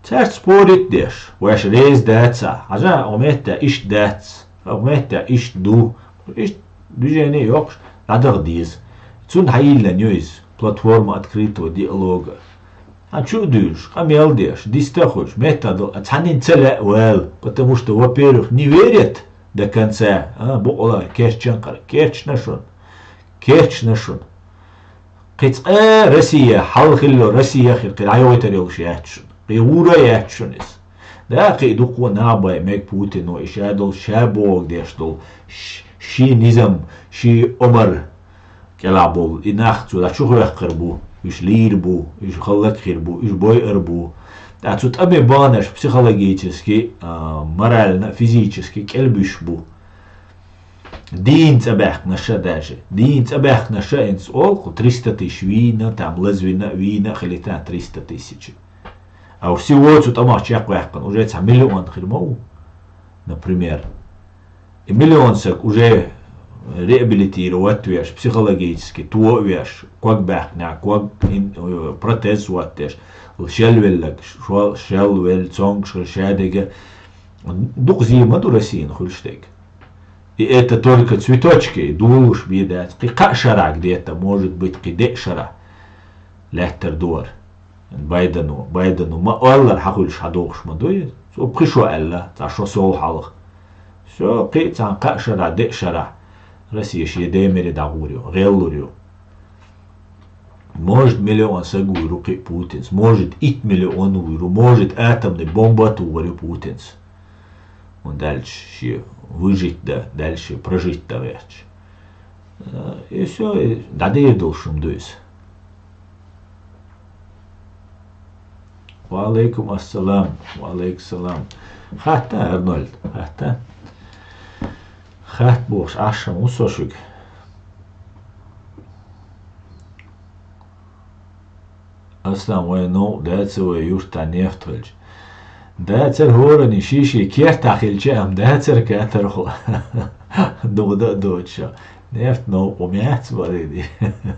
цаьрца спорить деш, вайша реза дац а. Хьажа, хӀокху меттехь иштта дац, хӀокху меттехь иштта ду. Иштта движение йоккхуш, дӀадаха деза. Цунна хьайиллина ю иза, платформа открытого диалога. Хьан чу а дуьйлуш, къамел деш, диста а хуьлуш, меттах долу, а цхьаннан ца лаьа вала, потому что, во-первых, не верят до конца, а, букъала керчан кхара, керчна шуна. Керчна шуна. Кхин цкъа Россия, хьал хилла Россия хир, кхин дӀайойтар йолуш яц шуна. Кхин гӀура а яц шуна иза. Да, кхин дуккха а нах бай мега Путино, и ша долу, ша бохург деш долу, ш-, шен низам, шен омар кӀелахь болу. И нах цо дӀа чу хехкар бу, уьш лийр бу, уьш хӀаллакьхир бу, уьш бойар бу. ТӀаккха цу тӀаме баханарш психологически, а, морально, физически кӀелбуьсуш бу. Дийна цӀа баьхкинарш а даже. Дийна цӀа баьхкинарш а, хӀинца олу-кх, триста тысяч вийна, там лазвина а, вийна а хилийта триста тысяч. А уж всего цу тӀамах чекхваьккхина уже цхьа миллион хир ма ву, например. И миллион саг уже реабилитировать веш, психологически то а веш, ког баьхкинехь, ког ин-, э, протез хӀоттадеш, шелвелларг, шо-, шелвелла, цомгуш хир, шадерг а. Дукха зен ма ду Россина хуьлуш дерг. И это только цветочки, долуш бен дац. Кхин кхаа шарахь где-то, может быть, кхин деа шарахь лаьттар ду хӀара. Байдено, Байдено ма-аллара хьан хуьлуш хьан дохуш ма дуй. Цо пхи шо аьлла, цхьа шо сов хьалха. Всё, кхин а цхьана кхаа шарахь, деа шарахь Россия шен даймере дӀагӀур ю, гӀеллур ю. Может, миллион саг вуьйр ву кхин а Путинца, может, итт миллион вуьйр ву, может, атомный бомба а тухур ю Путинца. ХӀунда аьлча шен выжить дан, дальше прожить дан гӀерташ. Э, и всё, и дӀадийр долуш хӀума ду иза. Ва алейкум ассалам, ва алейкум салам. Хатта, Арнольд, хатта. Хатта бохуш, Ӏаш ма ву со шуьга. Аслан, вай новкъа дацар вай юртахь нефть хилча. Дацар хӀоранна ший-ший кертахь хилча, амма дацар катархо. ДогӀа дан а доцуш. Нефть новкъа ма яц, бакъдерг дийцича.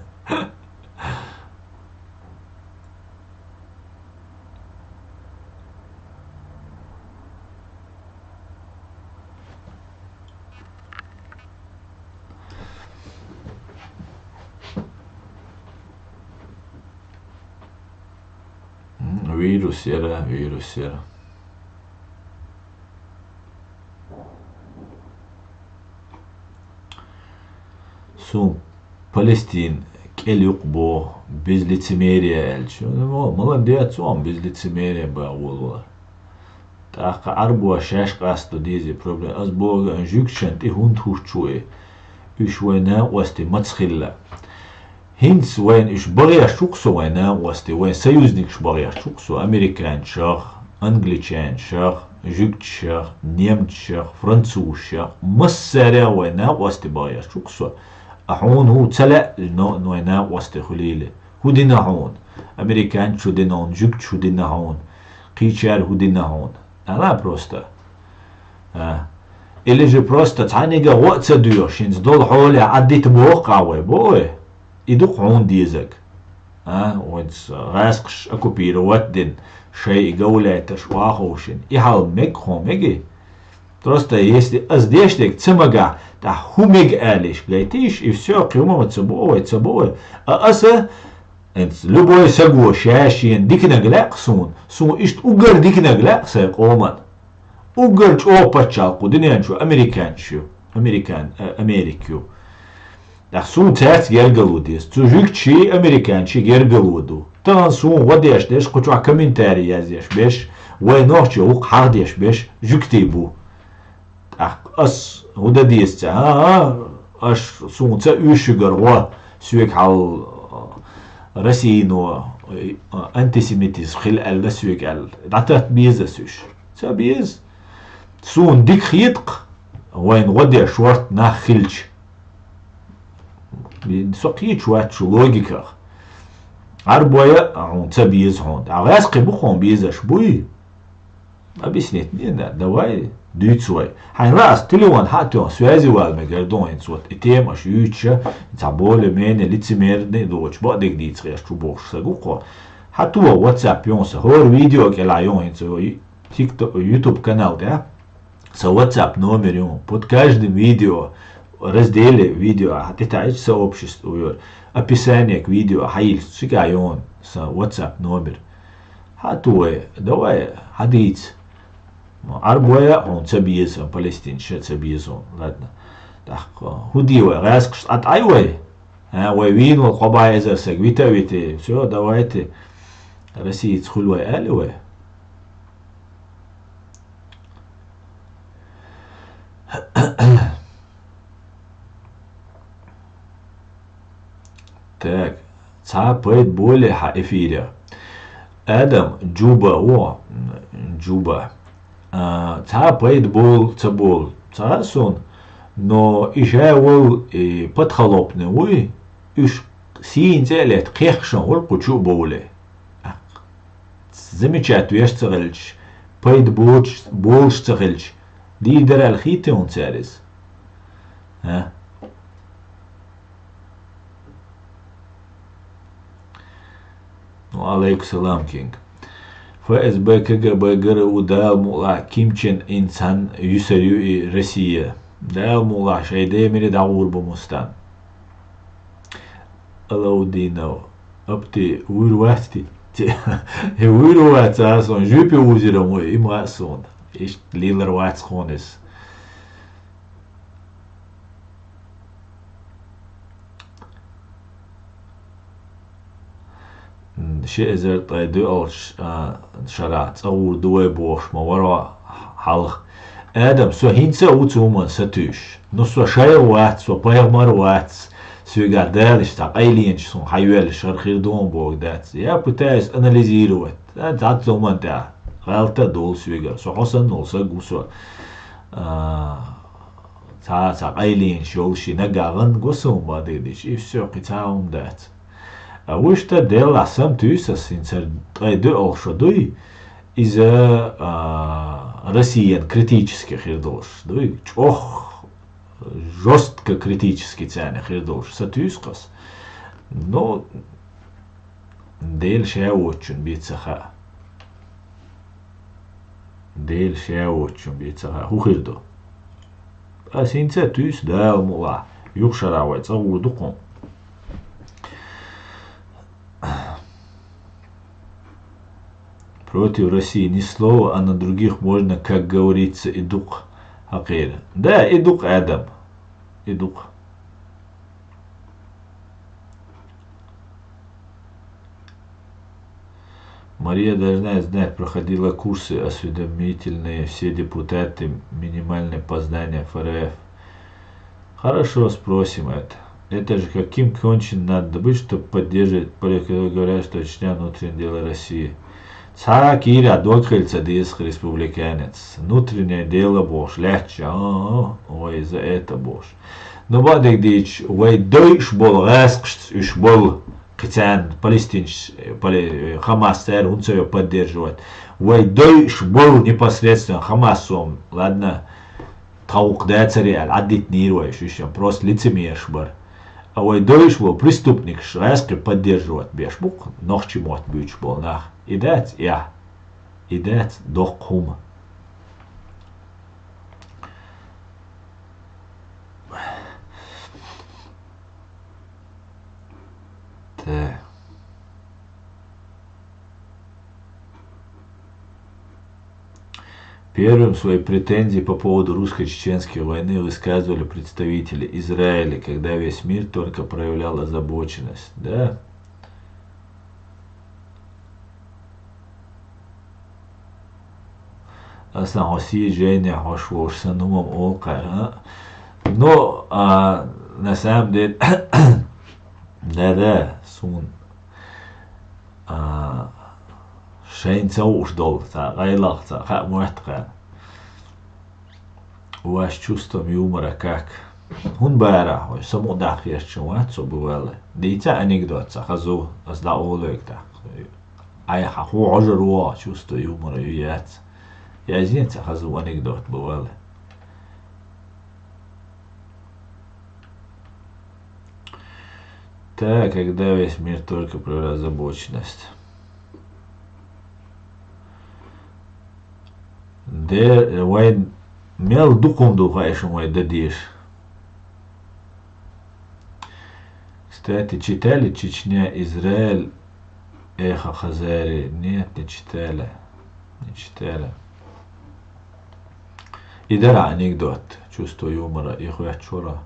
М, вирус яра, вирус яра. Суна Палестин кӀел юкъа боху, без лицемерия аьлча. Ну, молодец, он без лицемерия бан волавелар. ТӀаккха Ӏарбоша шаьш къасто дезий проблема. Ас боху, жуьгташна тӀе хӀунда хӀуттуш ву и? Уьш вайн накъостий маца хилла? ХӀинца вайна уьш бан гӀерташ ву-кх со, вайн накъостий, вайн союзникаш бан гӀерташ ву-кх со, американцех, англичанцех, жуьгташех, немцех, французех, массарех вайн накъостий бан гӀерташ ву-кх со. А хьуна хӀун ца лаьа, но, но вайн накъостий хуьлийла? ХӀун дина хьуна? Американцаша хӀун дина хьуна, жуьгташа хӀун дина хьуна, кхечара хӀун дина хьуна? Ала просто. А. Или же просто цхьаннега гӀо а ца доьхуш, хӀинца долу хьолехь Ӏаддита боху-кх вай, бо вай? И ду-кх хьуна дезарг. А, вайца гӀаскхаша оккупировать дина, шайн и гавляйтарш охьаховшийна. И хьал мега хьуна, мегий? Просто если ас деш дерг ца магахь, тӀаккха хӀун мега алийша гайтийша, и всё, кхин хӀума ма ца бо вай, ца бо вай. А аса, хӀинца любой саго ша-шена диканиг лаьа-кх суна, суна иштта уггар диканиг лаьа-кх сайн къоман. Уггар чӀогӀа паччахьалкх кху дуьнен чу американцаш ю, американ-, э, Америка ю. ТӀаккха суна цаьрца гергарло деза. Цу жуьгташий, американций гергарло ду. Тахана суна гӀо деш дерш, кху чохь комментарий яздеш берш, вай нохчий гӀуллакх хьахдеш берш жуьгтий бу. ТӀаккха ас хӀун дан деза цара? А, а, аш, суна ца оьшу шуьгара гӀо, соьга хьал, а, Россино, а, антисемитизм хила аьлла соьга аьлла. ДӀататта беза ас уьш? Ца беза. Суна дика хета-кх, вайна гӀо деш шорта нах хилча. Со кхеташ вац шун логиках. Ӏарбой а хьуна ца беза хьуна. ТӀаккха гӀаьскхий бу хьуна безаш, буй? Объяснить не надо, давай, дуьйцу вай. Хьайна лаахь ас телефон хьа а тоьхна, связи вала мегар ду хьо хӀинца, вот и тема аша юьйцуша, цхьа более-менее лицемерный а доцуш, бакъдерг дийца гӀерташ ву бохуш саг ву-кх хьо. Хьа тоха WhatsApp йоху сан, хӀора видео кӀелахь йоху хӀинца, тикто-, YouTube канал тӀехь. Сан WhatsApp номер ю, под каждым видео, разделе видео, хьан тӀетаьӀча сообщество йора, описание к видео, хьан йилча цигахь ю сан WhatsApp номер. Хьан а ту вай, давай, хьан дийца. Ӏарбой а хьуна ца беза, палестинцаш а ца беза хьуна. Ладно. ТӀаккха хӀун де вай, гӀаьскхашца Ӏа тӀе вай? А, вай вийна волу кхо бӀе эзар саг вита а вити. Всё, давайте, Россица хуьлу вай, аьлли вай? Так, цхьа пайда болий хьан эфире? Адам, Джуба, о, Джуба. А, цхьа пайда болу, ца болу, ца хаьа суна, но и ша волу, и подхалопный вуй, уьш сийна цӀе а летта кхехкашна хуьлу кху чу а бовлий. Замечать веш ца хилча, пайда боцуш, болуш ца хилча, дийр дара аьлла хийтий хьуна цара иза? А? Ва алейкум салам, Кинг. ФСБ, КГБ, ГРУ Дала мукъалахь Ким Чен Ын цхьаьна юьсур ю и Россия. Дала мукъалахь шайн даймире дӀагӀур бу мустан. Алаудинов, апти, вуьйр вац ти? Те, вуьйр вац, а сон жуьпе вузиран ву, и ма а суна. Иштта лелар вац кхунис. Ши эзар ткъе доьалгӀачу, а, шарахь цӀа гӀур ду вай бохуш ма вара хьалха. Адам, со хӀинца а ву цу хӀуманна сатуьйсуш. Ну, со шайх вац, со пайхамар вац. Соьгахь Дала иштта къайленаш суна хьайоьллуш хӀара хир ду хьуна бохург дац. Я пытаюсь анализировать. Ца, цхьацца хӀуманна тӀехь гӀалта а долу соьгара. Со хьо санна волу саг ву со. А, цхьа, цхьа къайленаш йолуш и нагахь гӀан го суна бадийдича. И всё, кхин цхьа а хӀума дац. А вуьшта делла сам туьйсас, хӀинца ткъе доьалгӀа шо дуй, иза, а, Россиян критически хир долуш дуй, чӀох жёстко критически царна хир долуш са туьйсу-кх ас. Ну, Дела ша воцучун бен ца хаьа. Дела ша воцучун бен ца хаьа. ХӀун хир ду? Ас хӀинца туьйсу Дала мукъалахь, юха шарахь вай цӀа гӀур ду кхунна. Против России ни слова, а на других можно, как говорится, и дукъ хьакхийра. Да, и дукъ, Адам. И дукъ. Мария должна знать, проходила курсы осведомительные, все депутаты минимальные познания Ф Р Ф. Хорошо, спросим это. Это же каким кончен надо быть, чтобы поддерживать, говорят, что Чечня внутреннее дело России. Цхьа кийра дог хила ца деза республиканец. Внутреннее дело бохуш лаьтташ, а, а, вай за это бохуш. Ну, бакъдерг дийцича, вай дойуш болу гӀаскхашца уьш болу, кхин царна палестинчу, пале-, Хамас цара хӀунда ца йо поддерживать. Вай дойуш болу непосредственно Хамас сом, ладно, тховкха дацаре аьлла, Ӏаддитинера вай уьш, уьш просто лицемераш бара. А вай дойуш болу преступникаш гӀаскхи поддерживать беш бу-кх нохчийн мотт буьйцуш болу нах. И дац, я. И дац доккха хӀума. Так. Первым свои претензии по поводу русско-чеченской войны высказывали представители Израиля, когда весь мир только проявлял озабоченность. Да. Аса хьо сий жайне хьош волуш сан хӀумам олу кхара, а? Но, а, на самом деле, да-да, суна, а, шайна ца хууш долу, цхьа гӀайлах, цхьа хаа моьтту кхара. Ваш чувством юмора как? ХӀунда бара хьо? Самукъадаккха хьешчун вац со бу ваьлла. Дийца анекдот ца хазу, ас дӀаолуьйту тӀаккха. Ай, хьан хӀу Ӏожар вогӀу, чувство юмора ю яц. Язйин ца хазу анекдот бу ваьлла. Так, когда весь мир только про озабоченность. Де, вайн мел дукха ду хаьа шун вай дан дезаш. Кстати, читали Чечня, Израиль, Эхо Хазарии? Нет, не читали. Не читали. И дара анекдот, чувство юмора, и хвет чура.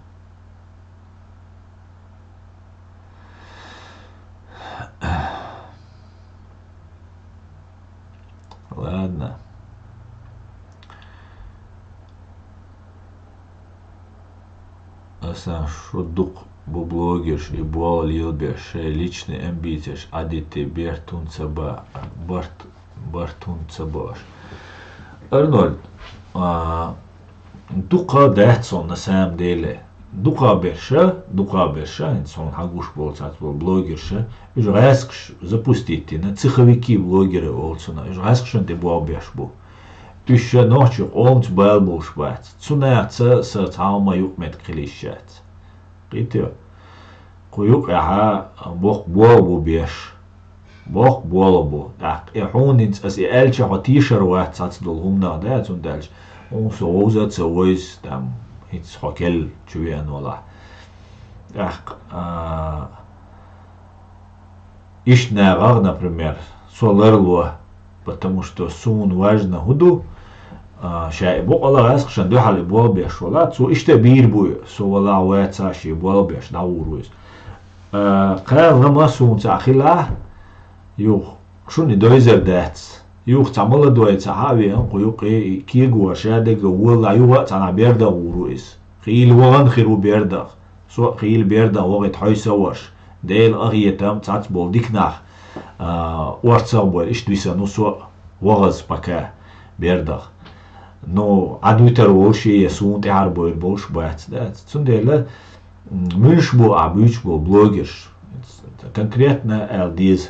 Ладно. Асан шу дукха бу блогерш и болу лелабеш, шайн личный амбицеш Ӏадитте барт хӀунда ца ба-, барт, барт хӀунда ца баш. Арнольд, а, дукха дац сон на самом деле. Дукха берша, дукха берша, хӀинца хьуна хьагуш болу цац болу блогерша, уьш гӀаьскаш запустить дина, цеховики блогеры олу цунах, уьш гӀаьскашан тӀе болх беш бу. Уьш ша нохчийн къомца бала болуш бац. Цунах ца са цхьа хӀума юкъаметтиг хила йиш яц. Кхетий? Кху юкъехьа боккха болх бу беш. Боккха болх бу. ТӀаккха и хьуна хӀинца аса и аьлча хьо тешар вац цхьацца долу хӀуманах, да, цундела аьлча, хьуна со вовза а ца вевза, там, хӀинца хьо кел чу веана валахь. ТӀаккха, а, иштта нахах, например, со ларло, потому что суна важно хӀун ду, а, ша и бокъала гӀаьскашна дуьхьал и болх беш вала, цо иштта бийр бу, со вала ваца шен болх беш дӀагӀур ву иза. А, кхана лама суна цхьа хилахь, юха шуна и дойзар дац. Юха цхьа молодой цхьа хьа а веана, кху юкъе и кегоша дага волахь, юха а цхьанхьа бер даха гӀур ву иза. Хийла вахана хир ву бер даха. Со а хийла бер даха вахийта хьовса а ваш. Делан къахетам цхьацца болу дика нах, а, орцах а бойла, иштта висана ву со а вахаза пока бер даха. Ну, Ӏадвитар волуш я, я суна тӀаьхьара бойр болуш бац, дац. Цундела, м, муьлш бу ахь буьйцуш болу блогерш? Конкретно аьлла деза.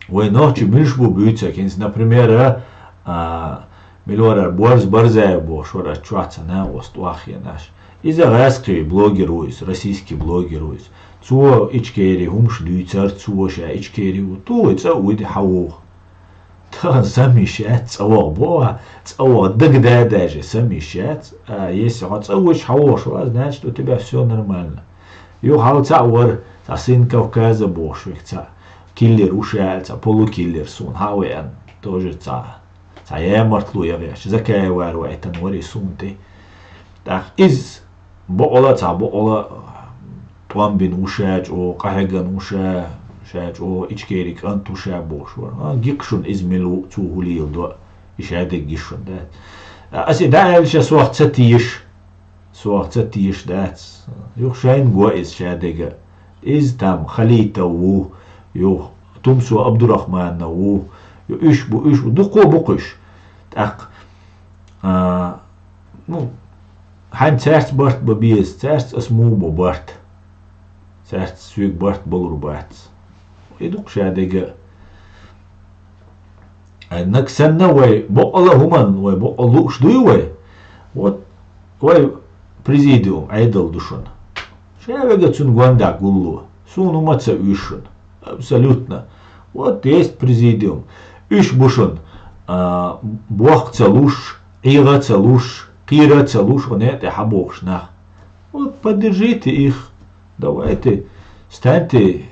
Вай нохчий муьлш бу буьйцург, хӀинца, например, а, мила вар ара Борз Барзаев бохуш вара, ас чохь цхьа накъост охьахиъна аш. Иза гӀазкхий блогер ву иза, российский блогер ву иза. Цо Ичкери хӀумаш дуьйцура, цо ша Ичкери ву, тухий цӀа а вуьди хьан вогӀу. Тахана сама йиш яц, цӀа вогӀу боху, цӀа вогӀу дагадеа даже сама йиш яц, а, если хьо цӀа вуьйцуш хьан вогӀуш вац, значит, у тебя всё нормально. Юха хьал цхьаъ вара, цхьа сын Кавказа бохуш верг цхьаъ, киллер ву ша аьлла, цхьа полукиллер суна хьа а веана, тоже цхьа, цхьа ямартло яхъеш, Закаевара ваийтина вара и суна тӀе. ТӀаккха иза бокъала а, цхьа бокъала а тӀом бина ву ша чӀогӀа, къахьегна ву ша, ша чӀогӀа Ичкери кӀант ву ша бохуш вара. А, гикъ шуна иза мила ву, цо хӀун леладо, и шадерг гуш шуна дац. Ас и дӀааьлча, сох ца теша, сох ца теша дац. Юха шайна го иза шадерг. Иза там Халитов ву, юха Тумсо Абдурахманов ву, ю-, уьш бу, уьш бу, дукха бу-кх уьш. ТӀаккха, а, ну, хьайна цаьрца барт бан беза, цаьрца ас муха бу барт. Цаьрца соьга барт балур бац. И ду-кх шадерг. Ай, наг санна вай бокъала а хӀуманна, вай бокъала лууш дуй вай? Вот вай президиум Ӏедал ду шуна. Ша вега цунна гондахь гулло. Суна хӀума ца уьйш шуна. Абсолютно. Вот есть президиум. Уьш бу шуна, а, бохка ца луш, Ӏеха ца луш, кхера ца луш, хьо некъа тӀе хьабохуш нах. Вот поддержите их. Давайте, станьте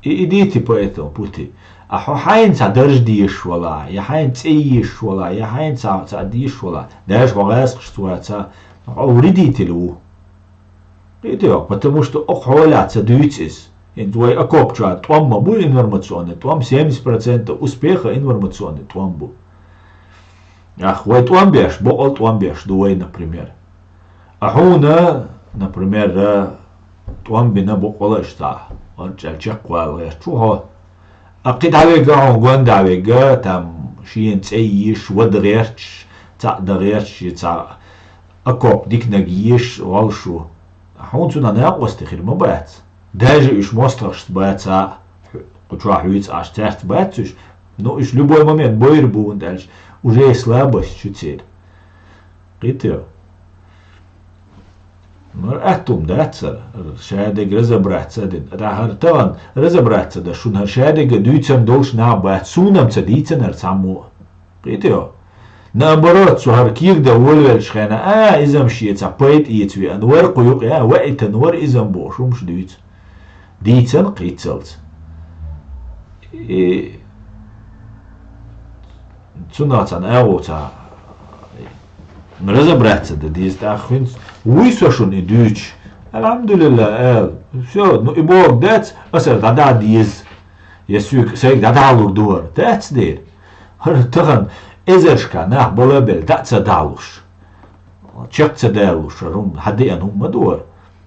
и идите по этому пути. А хьо хьайна цхьа дарж дезаш валахь, я хьайна цӀе езаш валахь, я хьайна цхьа, цхьа дезаш валахь, даже хьо гӀазкхашца ваца, хьо вредитель ву. Кхетий хьо, потому что оха хьолехь ца дуьйцу иза. ХӀинца вай окоп чохь тӀом ма бу информационный, тӀом, семьдесят процентов успеха информационный тӀом бу. Ах, вай тӀом беш, бокъал тӀом беш ду вай, например. А хьуна, например, тӀом бина бокъала а иштта, варчӀел чекхвала гӀерташ ву хьо. А кхин дӀавега хьуна гон дӀавега, там, шена цӀе йиш, вада гӀерташ, цхьаъ дан гӀерташ, я цхьа окоп диканаг йиш, валш ву. Хьуна цунах накъостий хир ма бац. Даже уьш мостагӀашца баца, кху чохь вуьйцу Ӏаш цаьрца бац уьш, но уьш любой момент бойр бу, хӀунда аьлча уже и слабость ю церан. Кхетий хьо? Ну, атта хӀума дац хӀара, шадерг разобраться а дина. Ткъа хӀара тахана разобраться дан шуна, хӀара шадерг а дуьйцан долуш нах бац, суна-м ца дийцина хӀара цхьаммо а. Кхетий хьо? Наоборот, цо хӀара кийра дан волавеллачу хенахь, а, иза-м шен цхьа пайда эца веана вара кху юкъа, а, ваийтина вара иза-м бохуш хӀумаш дуьйцу. Дийцан кхийцалц. И цунах цхьана агӀо ца разобраться дан деза, тӀаккха хӀинца вуй со шуна и дуьйцуш. Алхьамдулилла, аьлла. Всё, ну и боху дац, аса дӀадахьа деза. Я соьга, сайга дӀадахьалур ду хӀара. Дац дера. ХӀара тахана эзаршка нах бала а белла, дӀа а ца дахьалуш. Чекх ца далуш, хӀара хӀума, хьан деана хӀума ма ду хӀара.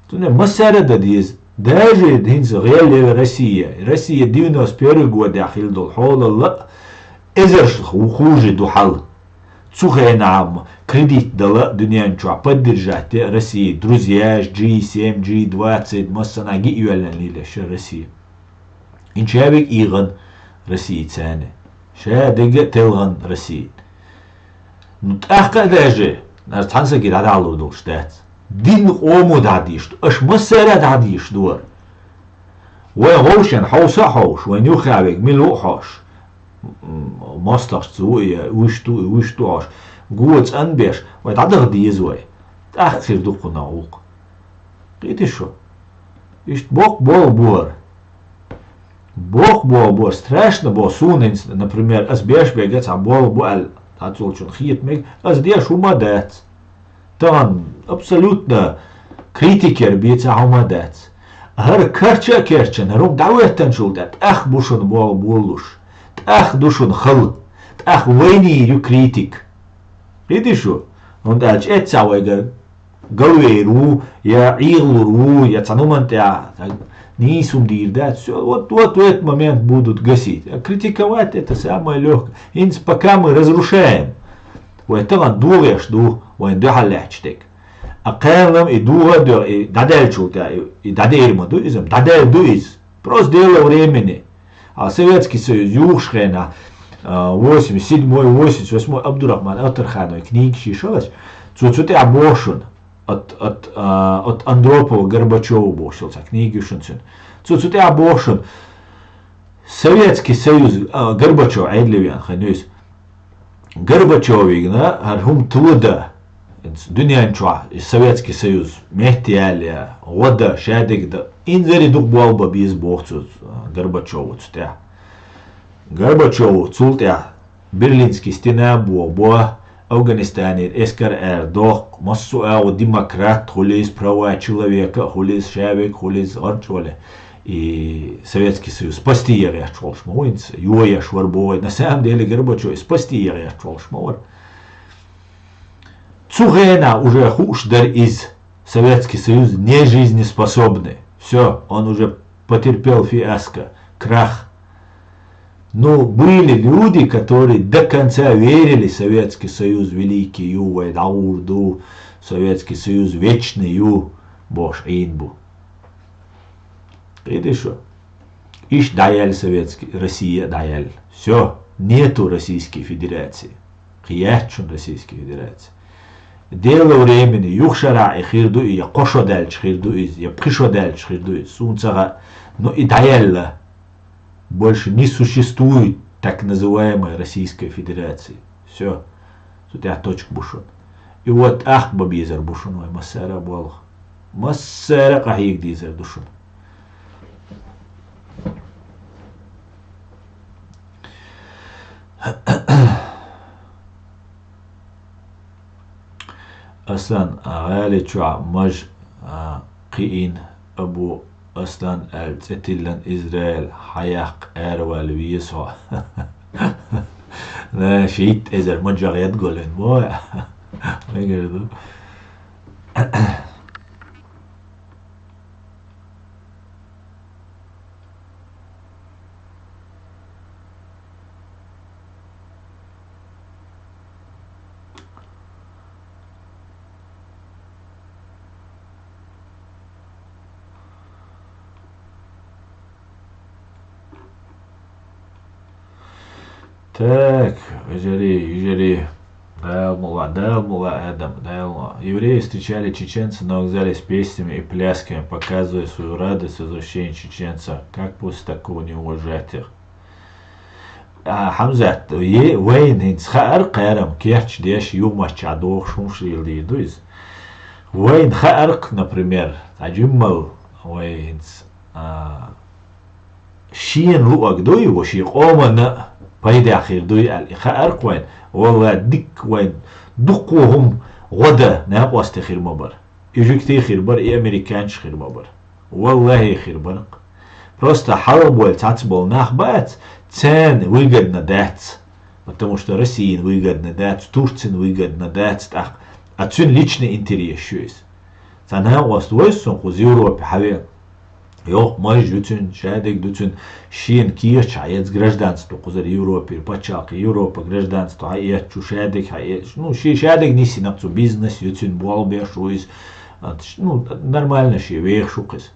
Цундела массара а дан деза. Даже хӀинца гӀелъелла Россия. Россия девяносто первый годехь хилла долу хьолалла а эзаршлах ву хуже ду хьал. Цу хенахь-м кредит дала а дуьнен чохь поддержать де а Россия, друзья, джи семь, джи двадцать, массанхьа гиъ йоьллина лелаш Россия. Инча виг ийгӀан Россия царна. Ша дегга а телгӀан Россия. Ну, тӀаккха а даже, нара цхьана саги дӀадахьалур долуш дац. Динна къомо дӀадийш ду, аша массара а дӀадийш ду хӀара. Вай гӀовшен хьовса а хьовш, вайн юххехь вега мила ву а хьош. М, мостагӀча ца ву и, вуьш ду и, вуьш ду хьош. Го цӀанбеш, вай дӀадаха деза вай. ТӀаккха хир ду кхунах гӀуллакх. Кхетий шу? Иштта боккха болх бу хӀара. Боккха болх бу хӀара, страшно бу суна хӀинца, например, ас беш берг цхьа болх бу аьлла, цхьаццалчунна хета мега, ас деш хӀума а дац. Тахана абсолютно критикера бен цхьа хӀума а дац. ХӀара карча а керчина, хӀара хӀума дӀахӀоьттинчул тӀаьхьа тӀаккха бу шуна болх болалуш, тӀаккха ду шуна хала, тӀаккха вайнийр ю критик. Кхетий шу? ХӀунда аьлча эццахь вайгара галвер ву, я Ӏехалур ву, я цхьана хӀуманна тӀехь нийса хӀума дийр дац. Всё, вот, вот в этот момент будут гасить. А критиковать — это самое лёгкое. ХӀинца пока мы разрушаем. Вай тахана догӀеш ду вайн дуьхьал лаьтташ дерг. А кхаьллам и дугӀа а доьгӀ, и дӀадаьллачул тӀехьа, и, и дӀадер ма ду иза, дӀадаьлла ду иза. Просто дело времени. А Советский Союз юхаш хенахь, а, восемьдесят седьмой, восемьдесят восьмой Абдурахман Алтархановой книга ши шалаш, цо цу тӀехь боху шуна, от, от, а, от Андропова Горбачёва бохуш йолу цхьа книга ю шуна цуьнан. Цо цу тӀехь боху шуна, Советский Союз, а, Горбачёв Ӏедале веана хенахь иза. Горбачёвигна хӀара хӀума тилла дан, дуьнен чохь и Советский Союз меттаялле, гӀо дан, шадерг дан, инзаре дукха болх бан беза боху цо, Горбачёва цу тӀехь. Горбачёва цул тӀехь Берлинский стена бо, бо, Афганистанера эскар арадоккху, массо а агӀо демократ хуьлийла, права человека а хуьлийла, шаверг хуьлийла, гӀарчӀ вале. И Советский Союз спасти ян гӀерташ волуш ма ву хӀинца, йоеш вара боху. На самом деле Горбачёв и спасти ян гӀерташ волуш ма вара. Цу хенахь уже хууш дара иза, Советский Союз не жизнеспособный. Всё, он уже потерпел фиаско, крах. Ну, были люди, которые до конца верили, Советский Союз великий ю, вай дӀагӀур ду, Советский Союз вечный ю, бохуш Ӏийна бу. Кхетий шу? Иштта дӀаяьлла Советский, Россия а дӀаяьлла. Всё, нету Российской Федерации. Кхин яц шуна Российская Федерация. Дело времени, юха шарахь и хир ду и, я кхо шо даьлча хир ду иза, я пхи шо даьлча хир ду иза, суна ца хаьа. Но и дӀаяьлла. Больше не существует так называемой Российской Федерации. Всё. Цу тӀехь точка бу шуна. И вот ахка бан безар бу шуна вай массара а болх. Массара а къахьега дезар ду шуна. Аслан, а, гӀали чохь маж, а, кхиийна Абу Аслан аьлла цӀе тиллина Израиль хьаяккха араваьлла веза хьо. На, шийтта эзар мажах ядголлин боху. Мегар ду. Так, вежарий, вежарий. Дала мукъ лахь, Дала мукъ лахь, Адам, Дала мукъ лахь. Евреи встречали чеченца на вокзале с песнями и плясками, показывая свою радость возвращения чеченца. Как после такого не уважать их? А, Хьамзат, е-, вайна хӀинца хаьара кхерам, кечдеш, юмаччахь дохуш хӀумаш леладийр ду иза. Вайна хаьара-кх, например, цхьа жиммал вай хӀинца, а, шена луъаг дуй, ва шен къоманна а пайдехь хир дуй аьлла, и хаьара-кх вайна, валла, дикка вайна дуккха хӀума гӀо дан накъостий хир ма бара. И жуьгтий хир бара, и американцаш хир ма бара. Валлахьи, хир бара-кх. Просто хьалха болу цхьацца болу нах бац, царна выгодно дац. Потому что Россияна выгодно дац, Турцина выгодно дац тӀаккха. А цуьнан личный интерес ю иза. Цхьа накъост вайса цунна кхуза Европе хьавен. Йоккха маж ю цуьнан, шадерг ду цуьнан, шена кехаташ хьаэца, гражданство кхузара Европера пачхьалкх, Европа гражданство хьаэцча, шадерг хьаэцча. Ну, шен шадерг нисйина-кх цо, бизнес ю цуьнан, болх беш ву иза. А, ну, нормально шен вехаш ву-кх иза.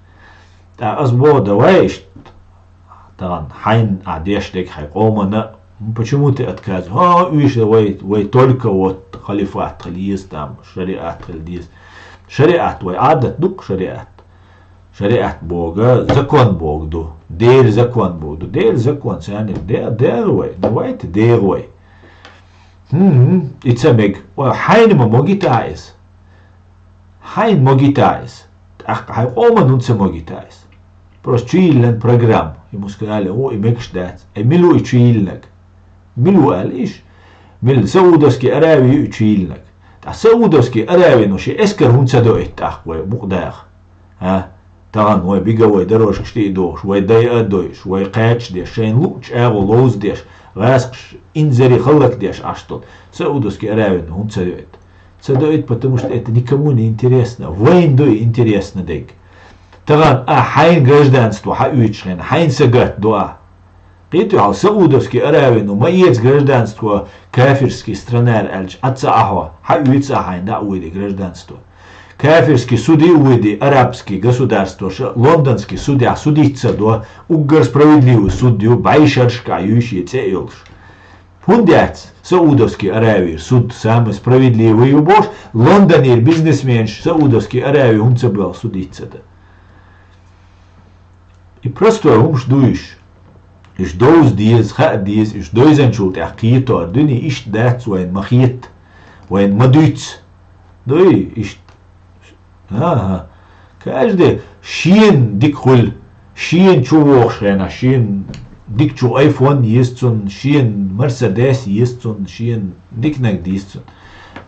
ТӀаккха ас боху, давай иштта, тахана хьайна ахь деш дерг хьайн къоманна, почему ты отказываешь? ХӀа, уьш вай, вай только вот халифат хила еза, там, шариат хила деза. Шариат вай Ӏадат ду-кх, шариат. ШариӀат бохург закон бохург ду. Делан закон бохург ду. Делан закон царна де-, дегӀ вай. Давайте дегӀ вай. ХӀм-хӀм, и ца мега. Ой, хьайна ма могита иза. Хьайна могита иза. ТӀаккха хьайн къоманна хӀунда ца могита иза? Просто чуйиллина программа. Ему сказали, о, и мегаш дац. Ай, мила ву и чуйиллинарг? Мила ву аьлла иша? Мила, Саудовский Аравия ю и чуйиллинарг. ТӀаккха Саудовский Аравино шен эскар хӀунда ца доуьйту тӀаккха вай мукъадаха? ХӀа? Тахана вай беговой дорожкаш тӀе а дохуш, вай дайа а дойуш, вай кхача деш, шайна луъучу агӀо ловза деш, гӀазкхаш инзаре хӀаллакдеш Ӏаш долу Саудовский Аравино хӀунда ца доуьйту? Ца доуьйту, потому что это никому не интересно. Вайна ду и интересно дерг. Тахана ахь хьайна гражданство хьаоьцуш хенахь, хьайна сагатдо ахь. Кхетий хьо, Саудовский Аравино ма эца гражданство кафирский странара аьлча, Ӏа ца Ӏа хьо, хьаоьцу ахь хьайна дӀа а вуьйде гражданство. Кафирский суды а воды, арабский государствоша, лондонский судья судиться до, уггар справедливый суд ю, бӀаьшерашка юй шен цӀе а йолуш. ХӀунда яц Саудовский Аравия суд самый справедливый ю бохуш, Лондонера бизнесменаш Саудовский Аравия хӀунда ца боьлху судиться дан? И простой хӀумаш ду уьш. Уьш довза деза, хаа деза, уьш довзанчул тӀаьхьа кхетор дуьне иштта дац вайна ма хетта, вайна ма дуьйцу. Дуй, иштта. АхӀа. Каждый шена дика хуьлу, шена чу вогӀуш хенахь, шена дика чу айфон еза цунна, шена Мерседес еза цунна, шена диканиг деза цунна.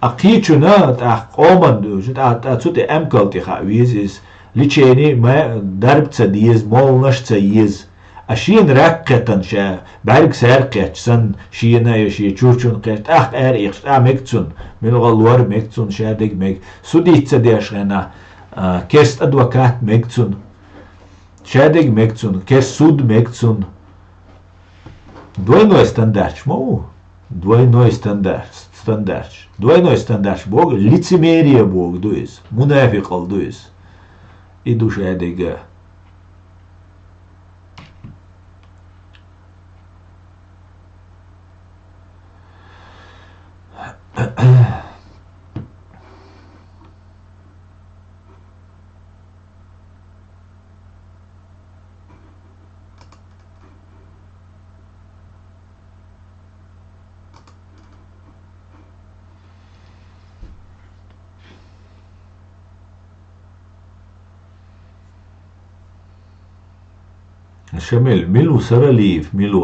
А кхечунна тӀаккха къоман дуьйцу, тӀаккха цу тӀе эмкал тӀе хаа веза иза. Лечение ма, дарба ца деза, молланаш ца еза. А шена рак кхеттана ша, бӀаьрг саьрга кхетча санна, шена я шен чурчун кхетча, тӀаккха ара икхча, тӀаккха мега цунна, мила гӀо лор мега цунна, ша дерг мега. Судиться деш хенахь, а, керста адвокат мега цунна, ша дерг мега цунна, керста суд мега цунна. Двойной стандарташ ма ву? Двойной стандарт, стандарташ. Двойной стандарташ боху, лицемерие боху ду иза, мунафикъал ду иза. И ду ша дерг. Шамил, мила ву Саралиев, мила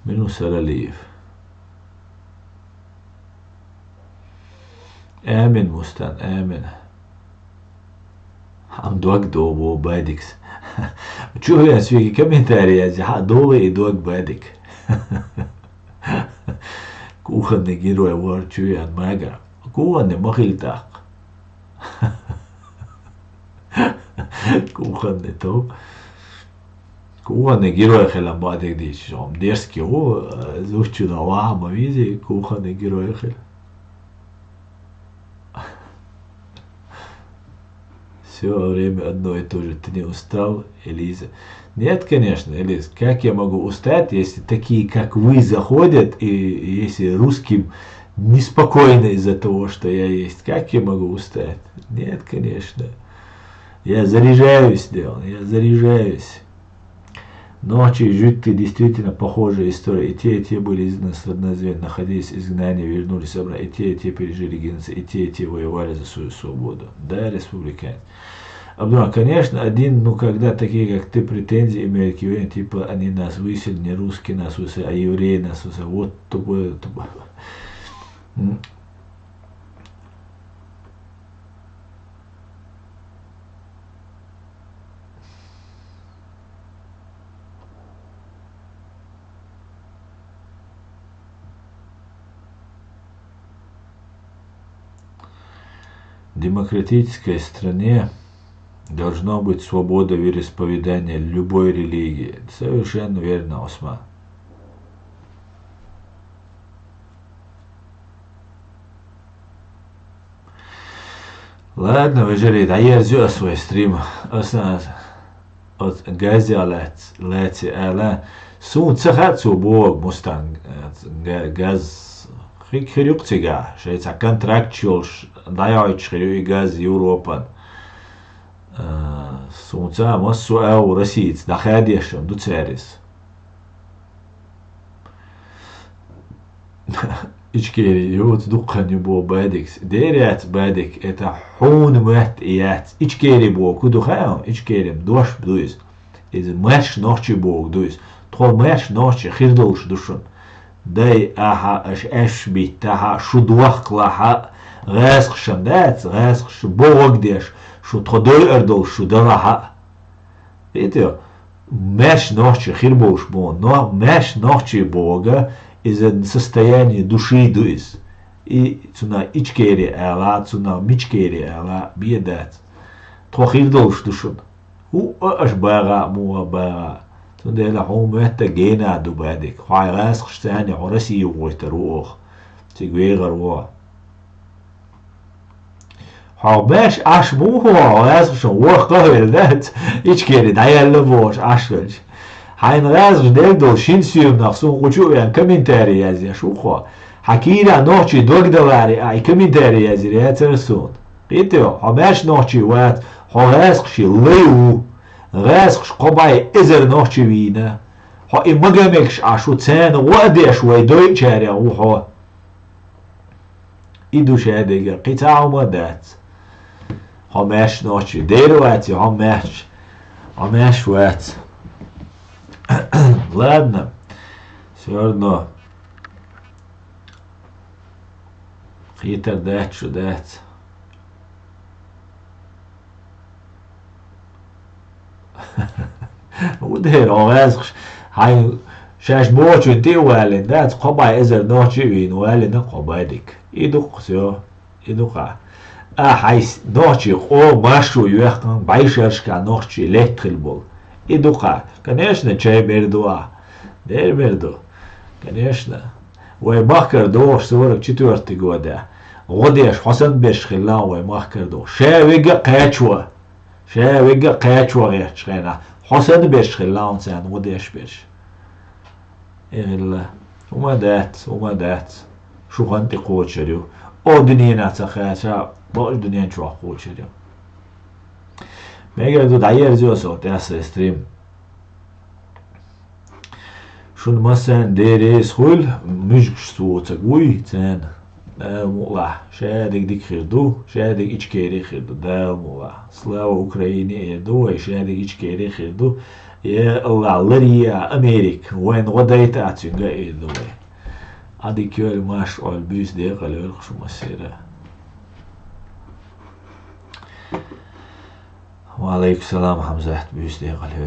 ву? Мила ву Саралиев? Амин, Мустан, амин. Хьан дог догӀу боху Бадикс. Чу веана соьга комментарий язъе, хьан догӀий и дог, Бадик? Кухонный герой вара чу веана магар. Кухонный ма хила тӀаккха. Кухонный тов. Кухонный герой хилан бакъдерг дийцича, хьо-м дерзкий ву, зудчунах ваха ма везий кухонный герой хила. Всё время одно и то же. Ты не устал, Элиза? Нет, конечно, Элиз. Как я могу устать, если такие, как вы, заходят, и если русским неспокойно из-за того, что я есть? Как я могу устать? Нет, конечно. Я заряжаюсь, Дион, я заряжаюсь. Нохчи и жидты действительно похожая история. И те, и те были изгнаны с родных земель, находились в изгнании, вернулись обратно. И те, и те пережили геноцид, и те, и те воевали за свою свободу. Да, республиканец. Абдурахман, конечно, один, ну, когда такие, как ты, претензии имеют к евреям, типа, они нас выселили, не русские нас выселили, а евреи нас выселили. Вот тупое, тупое. М. В демократической стране должно быть свобода вероисповедания любой религии. Совершенно верно, Осман. Ладно, вежарий, дӀаерзайо ас вай стрим. Ас, ас, ас газех лаьц-, лаьцна ала. Суна ца хаьа цо боху, Мустан, га-, газ хи-, хир ю-кх цигахь. Шайн цхьа контракт йолуш дӀайоуьйтуш хир ю и газ Европан. А, суна ца хаьа, массо а агӀор Россица дӀахадеш ду цара иза. Ичкери йоцу дуккха хан ю боху Бадикс. Дера яц, Бадик, это хьуна моьтту и яц. Ичкери боху ду хаьа, Ичкери-м дош ду иза. Иза маьрша нохчий боху ду иза. Тхо маьрша нохчий хир долуш ду шуна. Дай ахьа, аша аьшпаш биттахьа, шу дохкалахьа, гӀазкхашна дац, гӀазкхаша бохург деш, шу тхо дойур долуш шу далахьа. Видите, маьрша нохчий хир болуш боху, но маьрша нохчий боху, иза состояние души ду иза. И цунах Ичкери ала, цунах Мичкери ала, бен дац. Тхо хир долуш ду шуна. ХӀуъа аша багӀа а, муха багӀа а. Цундела хьуна моьтту гена ду, Бадик. Хьайн гӀазкхашца цхьаьна хьо Россия вохуьйтур ву оха. Цига вегӀар ву хьо. Хьо маьрша Ӏаш муха хьо, гӀазкхашна ваха къахьийла дац, Ичкери дӀаяьлла бохуш Ӏаш хилча. Хьайна гӀазкхаша дерг долу шина соьманах суна гучу а веана комментарий язъеш ву хьо. Хьан кийра нохчий дог даларе а и комментарий язйира яцара суна. Кхетий хьо, хьо маьрша нохчий вац, хьо гӀазкхаший лай ву. ГӀазкхаш кхо бӀе эзар нохчий вийна. Хьо и ма ган мегаш Ӏаш ву, царна гӀо а деш вай дойучарех ву хьо. И ду шадерг, кхин цхьа хӀума дац. Хьо маьрша нохчий, дера вац, хьо маьрша, хьо маьрша вац. Ладно, всё равно. Кхетар дац, шу дац. Ву дера, хьо гӀазкхаш, хьайн шаьш бохучун тӀе а валийна дац, кхо бӀе эзар нохчий а вийна валийна кхо бӀе дика. И ду-кх, всё, и ду-кх. А хьайс нохчий къо маршо йоьхкина бӀешерашка нохчий летта хила болу. И ду-кх. Конечно, чай бер ду ахь. Дера бер ду. Конечно. Вай махкара догӀуш сорок четвёртый года. ГӀо деш, хьо санна берш хилла вай махкара догӀуш. Ша вега а кхачо. Ша вега а кхачо гӀерташ хенахь, хьо санна берш хилла хьуна царна гӀо деш берш. И хилла. ХӀума дац, хӀума дац. Шу хан тӀе кхочур ю. О дуьненахь ца кхаьча, бакъачу дуьнен чохь кхочур ю. Мегар ду дӀаерзайо со тӀе сан стрим. Шуна массарна Дела реза хуьлда, муьжгаш цо ца гуй царна. Дала мукъалахь, шадерг дика хир ду, шадерг Ичкери хир ду, Дала мукъалахь. Слава Украине эр ду вай, шадерг Ичкери хир ду. Я АллахӀ, ларъе а Америка, вайна гӀо дайта а цуьнга эр ду вай. Ӏадика йойла, марша Ӏойла, буьйса декъала йойла шу массеран. Ва Ӏалайкум салам, Хьамзат, буьйса декъала хила.